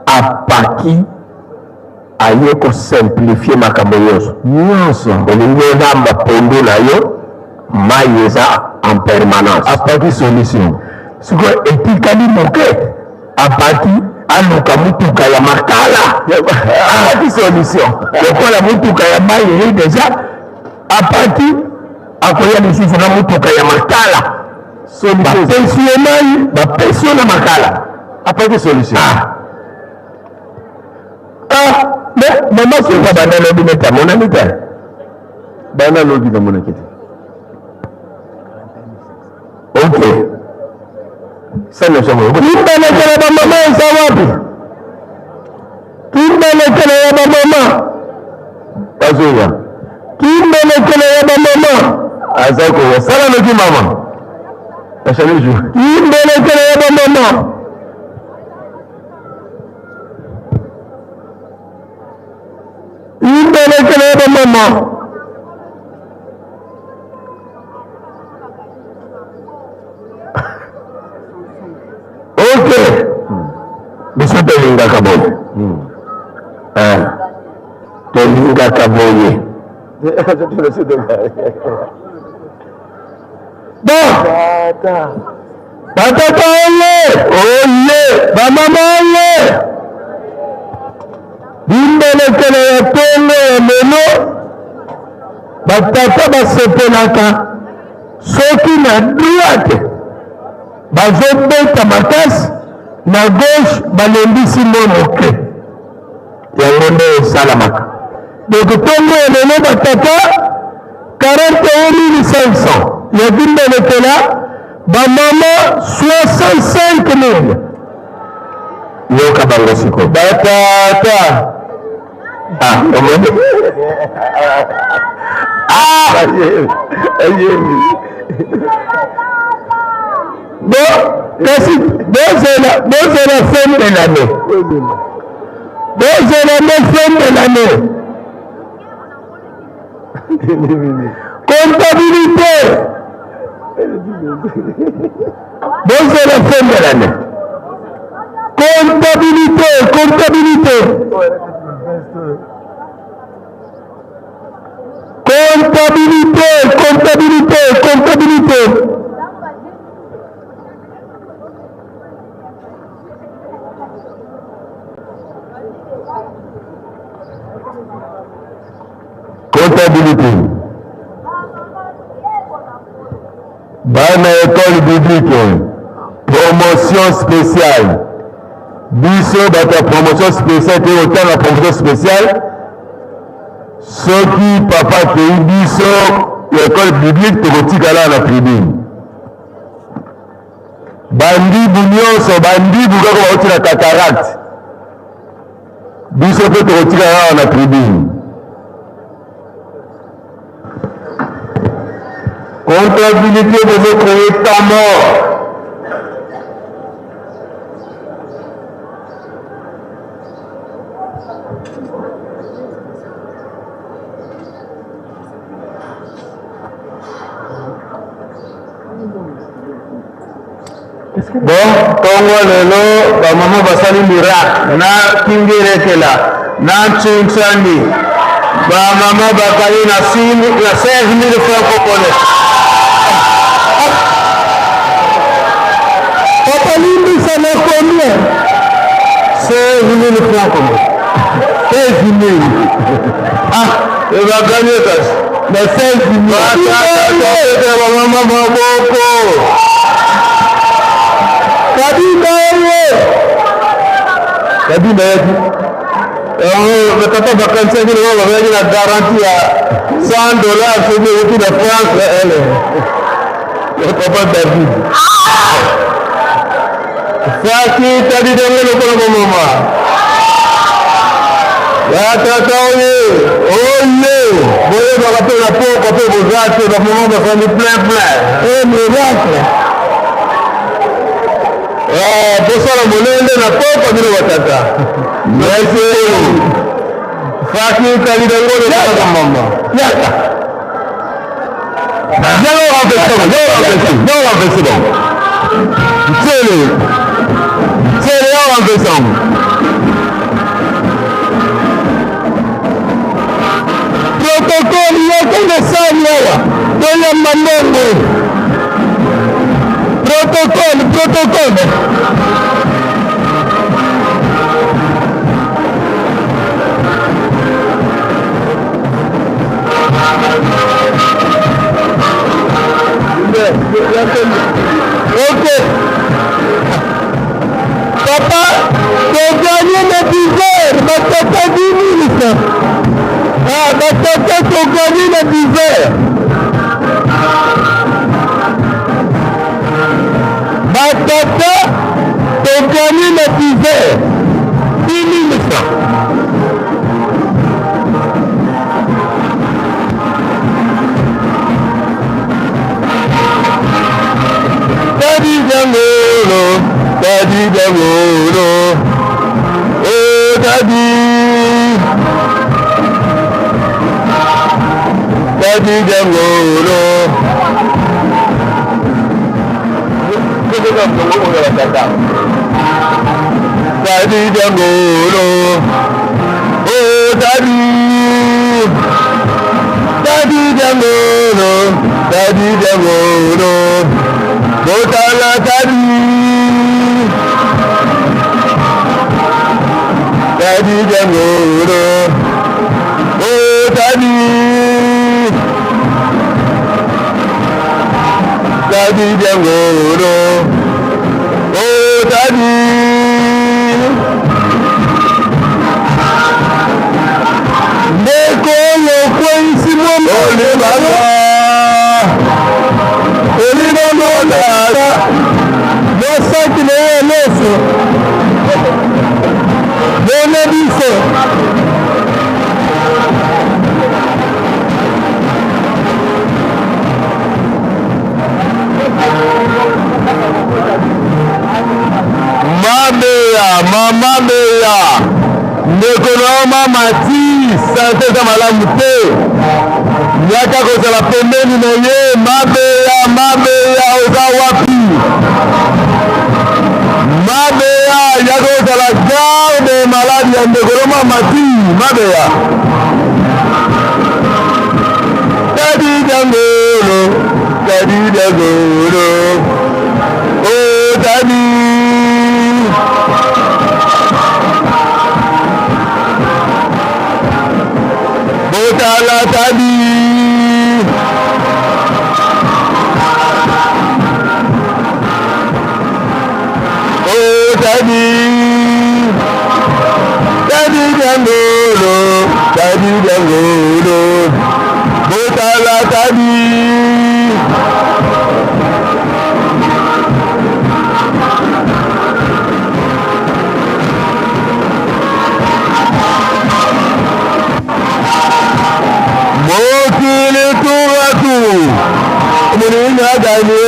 apaki aye kosimplifie makambo nyonso nyonso. Olingi olamba pondu na yo, mai eza en permanence. Apaki solution. Sikoyo etikali moke, apaki aluka mutuka ya makala. Apaki solution. Lokola mutuka ya mai eyi deja, apaki akoya lisusu na mutuka ya makala. Bapesi yo mai, bapesi yo na makala. Apaki solution. Ah. Ah, mais mama soka banda lobi neti amonani te. Banda lobi namonaki te. Ok. Kimbalekela bamama eza wapi? Kimbalekela ya bamama. Bazoya. Kimbalekela ya bamama. Aza koya. Sala noki mama. Achale jour. Kimbalekela ya bamama. Kimbalekela ya bamama. Ok. Biso tolingaka boye. Ah. Tolingaka boye. Bon. Batata oye! Oye! Bamama oye! Bimbelekele ya tongo ya lelo, batata basepelaka soki na droite bazobeta makasi, na gauche balembisi mwa moke. Yango nde esalamaka. Donc tongo ya lelo batata 41500 ya bimbelekela, bamama 65000. Yoka bango sikoyo. Batata. Ah, omoni? Ah! Bon, kasi bozela, bozela fin de l'année. Bozela nde fin de l'année. Comptabilité. Bozela fin de l'année. Comptabilité, comptabilité. Comptabilité, comptabilité, comptabilité. Comptabilité. Bana école biblique, promotion spéciale. Biso bato ya promotion spéciale te otanga promotion spéciale. Soki papa akei biso ya école biblique tokotikala na tribune. Bandibu nyonso, bandibu kaka bauti na cataracte. Biso mpe tokotikala awa na tribune. Comptabilité bozokoye temps mort. Bon, tongo lelo bamama basali miracle na Kingirekela na Ntsinsani, bamama bakali na 16 000 francs congolais. Papa limbisa, na combien? 16 000 francs congolais. 16 000. Ah, ebakani kasi na 16 000. Batata bamama maboko. Kabinda oye! Kabinda yaki yango, batata bakanisaki lokola bazalaki na garantie ya 100 $ soki euti na France. Ele papa David faki tadi dango lokola bamama, batata oye oye, boyebaka mpe na poko mpe boza te, bamama bafandi plein plein. E miracle! Bosala molende na poko, bino batata. Merci. Faki tali dango lokola bamama. Yaka. Yango renversement, yango renversement, yango renversement. Tsele tsele, yango renversement. Protocole, yaka na sani awa, toyamba mbongo. Protocole, protocole. Ok, papa, togagné na 10 heures, batata 10 000. Ah, batata, togagné na 10 heures. Batata, togagné na 10 heures 10 000 francs. Tadi Diangolo, Tadi Diangolo, oh Tadi, Tadi Diangolo. Tadi Diangolo, oh Tadi, Tadi Diangolo, Tadi Diangolo, Botala Tadi, Tadi Diangolo, oh Tadi, Tadi Diangolo, oh Tadi. Ndeko oyo okweyisi mwa Olibanga, olibanga. Mosaki na ye nyonso bone biso. Mabeya, mama Beya, ndeko na yo mama ti santé eza malamu te, yaka kozala pembeni na ye. Mabeya, Mabeya, oza wapi? Mabeya, yaka kozala garde malade ya ndeko no mama ti. Mabeya, Tadi Diangolo, Tadi Diangolo, oh Tadi. Botala Tadi. Oh Tadi. Tadi Diangolo, Tadi Diangolo. Botala Tadi. Mokili turatu, moninga gagné,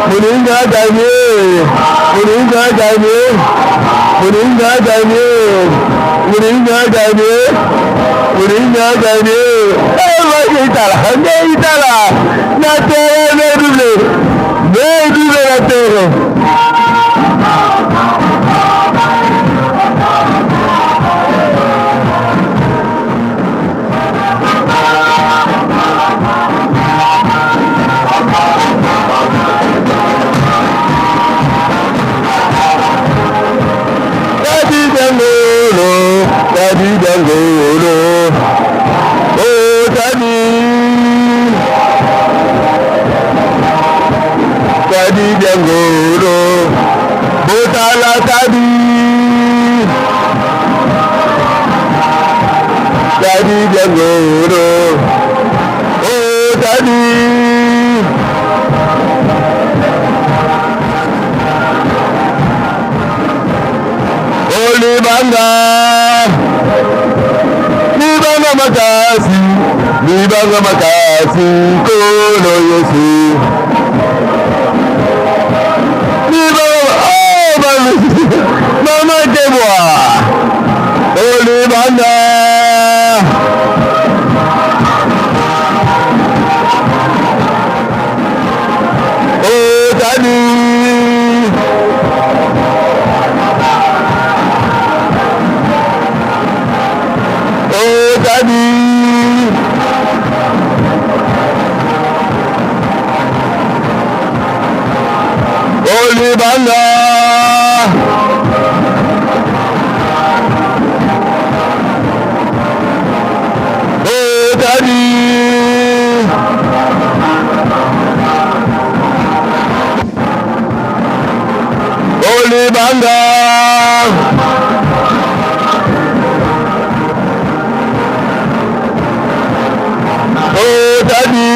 moninga gagné, moninga gagné, moninga gagné, moninga gagné, moninga gagné. Eh, itala nde itala na terrain, ne double, ne double na terrain. Tadi Diangolo, Botala Tadi. Tadi Diangolo, oh Tadi. Oh Libanga, Libanga makasi, Libanga makasi, Kolo Yesu. Libanga, oh mama Deboa, oh Libanga. Oh Tadi. Oh Tadi. Oh Libanga. Oh Tadi. Oh Libanga. Oh Tadi.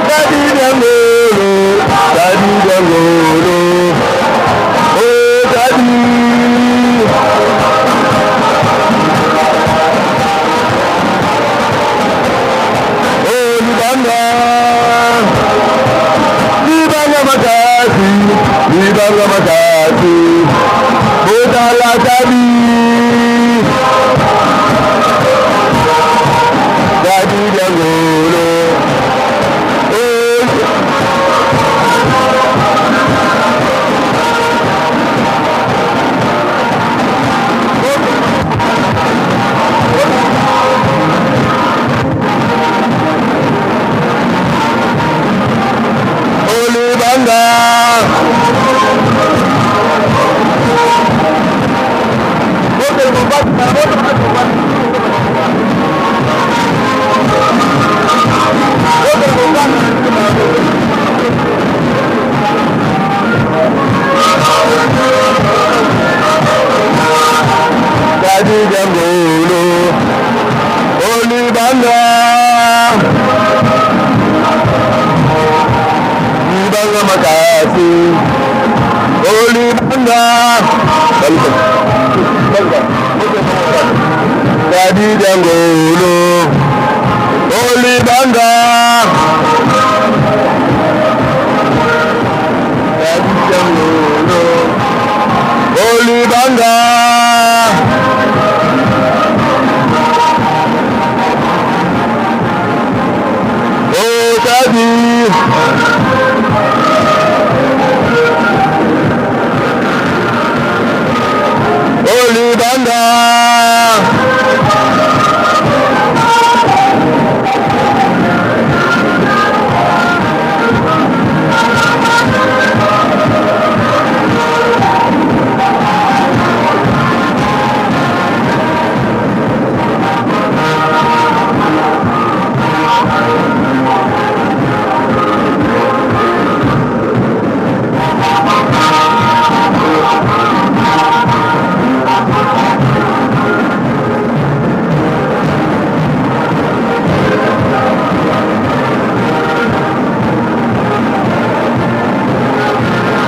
Daddy Diangolo, Daddy Diangolo, oh Daddy. Oh Libanga, Libanga makasi, Libanga makasi, Botala Daddy. Daddy Diangolo, oh. Olibanga. Daddy Diangolo, Olibanga. Libanga makasi, Olibanga. Daddy Diangolo, Olibanga. Daddy Diangolo, Olibanga. Oh Daddy. Olibanga.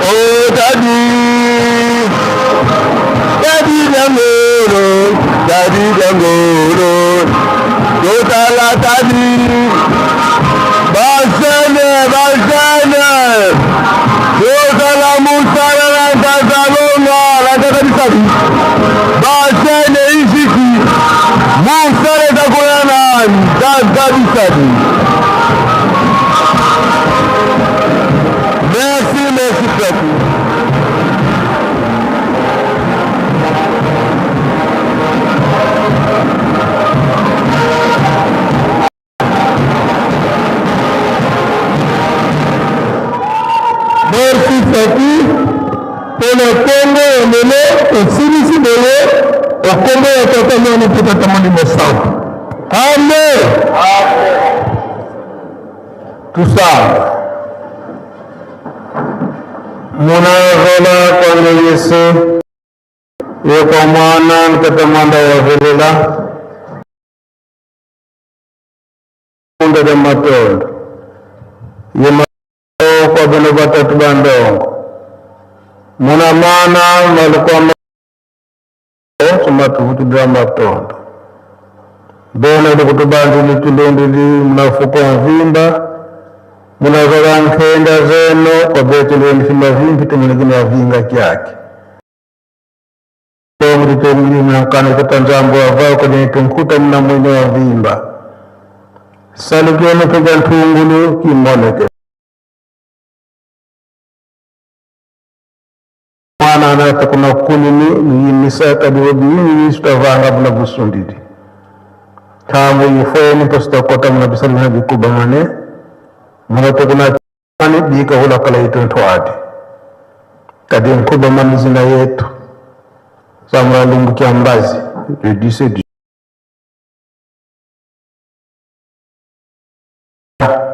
Oh Daddy, Daddy Diangolo, Daddy Diangolo. Totala tadi Bajene bajene Tozala mosala na Nzazalonga na Tata Bisabi Bajene Ijiki mosala eza koya na Nzaza Bisabi. Merci, merci Platy. Merci Fati mpo na ntongo ya lelo osilisi boye okombo ya Tata Mwana mpe Tata Molimo Santu. Amen. Tusamba munavola kwange Yesu yekwa mwana mtata mwanda wavelela unda lya matondo yema kwa beno batatu bandongo muna mana malukwa somatuhutudra matondo beno likutubanzili tulundili munafuka mvimba munazola nkhenda zeno kwa betulwendi fimavimbi tumulikina vinga kyake mnankana kutanzambo wavao kwenye tunkuta mna mwene wa vimba salukione pega ntungulu kimoneke mwana anata kuna kulimi yimisa kadiwobi sitavanga muna busundidi tambo yifweni pasitakota muna bisalina bikubamane munoto kuna ani bika hula kala ituntwadi kadi nkubamani zina yetu zamuralungu kyambazi le 17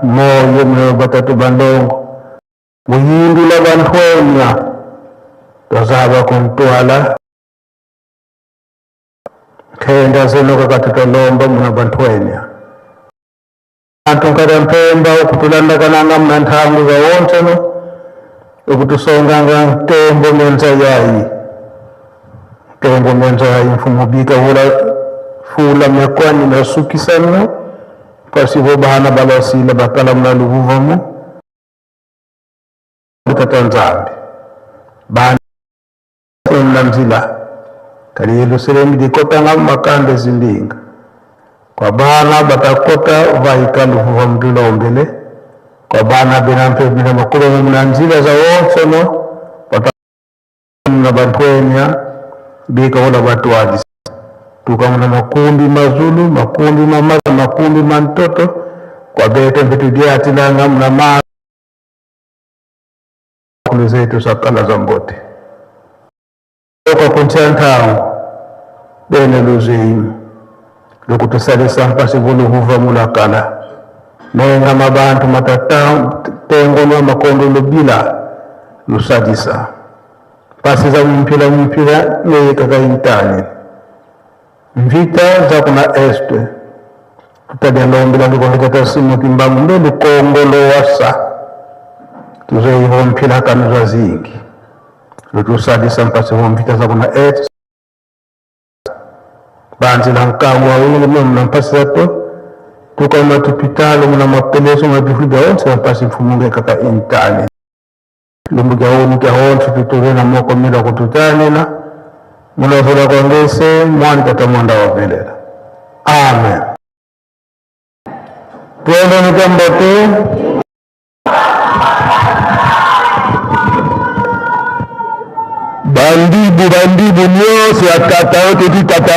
moyo mwe batatu bandongo muyindula bantwenya tozaba kuntwala khenda zeno kakatutolomba muna bantwenya antu nkata mpemba ukutulandakananga muna nthangu za wontseno ukutusonganga ntembo menza yayi ntembo menza yayi mfumo bika hula fula mekwani nasukisano kasi vo bana balasila bakala muna luvuvamu tata Nzambi bana na nzila kali Yerusalemu dikotanga makande zindinga kwa bana batakota vaika luvuva mtulombele kwa bana benampe bina makulu mna nzila za wonsono na bantwenya bika wala batwadisa tukamuna makundi mazulu makundi mamaza makundi mantoto kwa bete mbitu dyatilanga mna ma kulu zetu sakala za mbote kwa kuntia ntango bene luzimu lukutusalisa mpasi vuluhuva mulakala nenga mabantu matata tengonwa makondo lubila lusadisa pasi za mpila mpila neyekakaintani mvita za kuna este tutadialombela lukonekata simu kimbangu nde lukongo lowasa tuzoivo mpila kanu za zingi lutusadisa mpasi vo mvita za kuna este banzi la nkangu awili mwe mna mpasi zato tukama tupitalo muna mapeleso mabifuli bya onse mpasi mfumunge kaka intani lumbu kya unu kya onse tutule na moko mila kututanina munazola kwangese mwani tata mwanda wavelela amen. Tuende nikambote bandibu bandibu nyonso ya tata oyo toti tata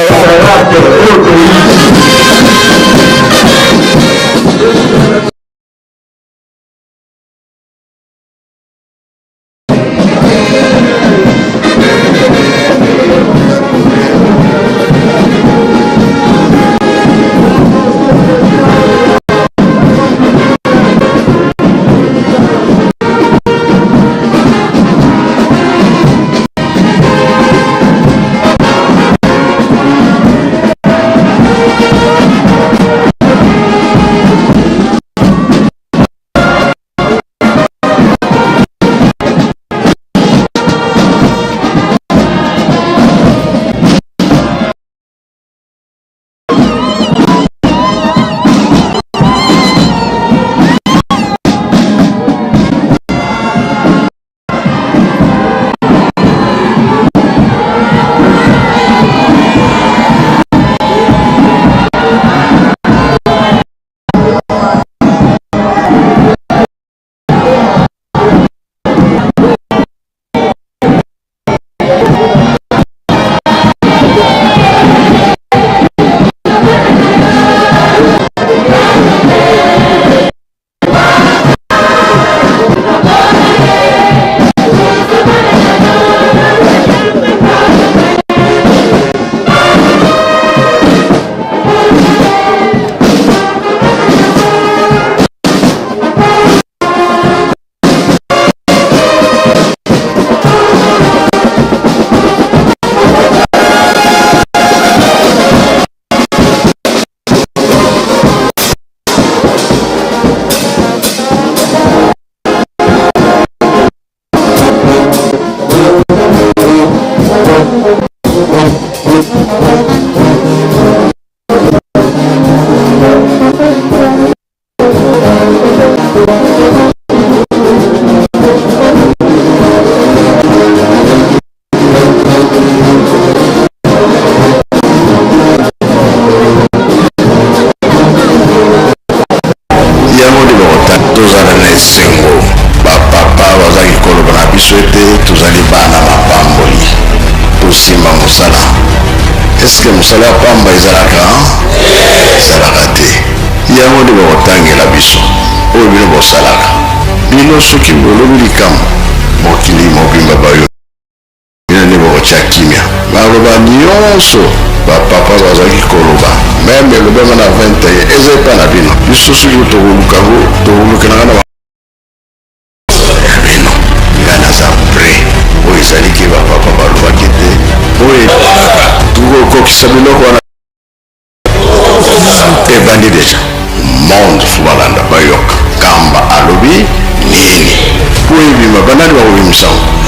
Eske mosala ya pamba ezalaka? Ezalaka te. Yango nde bakotangela biso oyo bino bosalaka. Bino soki bolobi likambo, mokili mobimba bayoki. Bino nde bokotya kimia. Maloba nyonso bapapa bazalaki koloba, meme elobama na 21, eza epai na bino. Biso soki tokoluka yango, tokolukelaka na ya bino. Nga naza prêt. Oyo ezali ke bapapa balobaki te, oyo tokokokisa biloko wana ebandi deja. Monde fo balanda, bayoka Kamba alobi nini po ebima. Banani bakobimisa yango?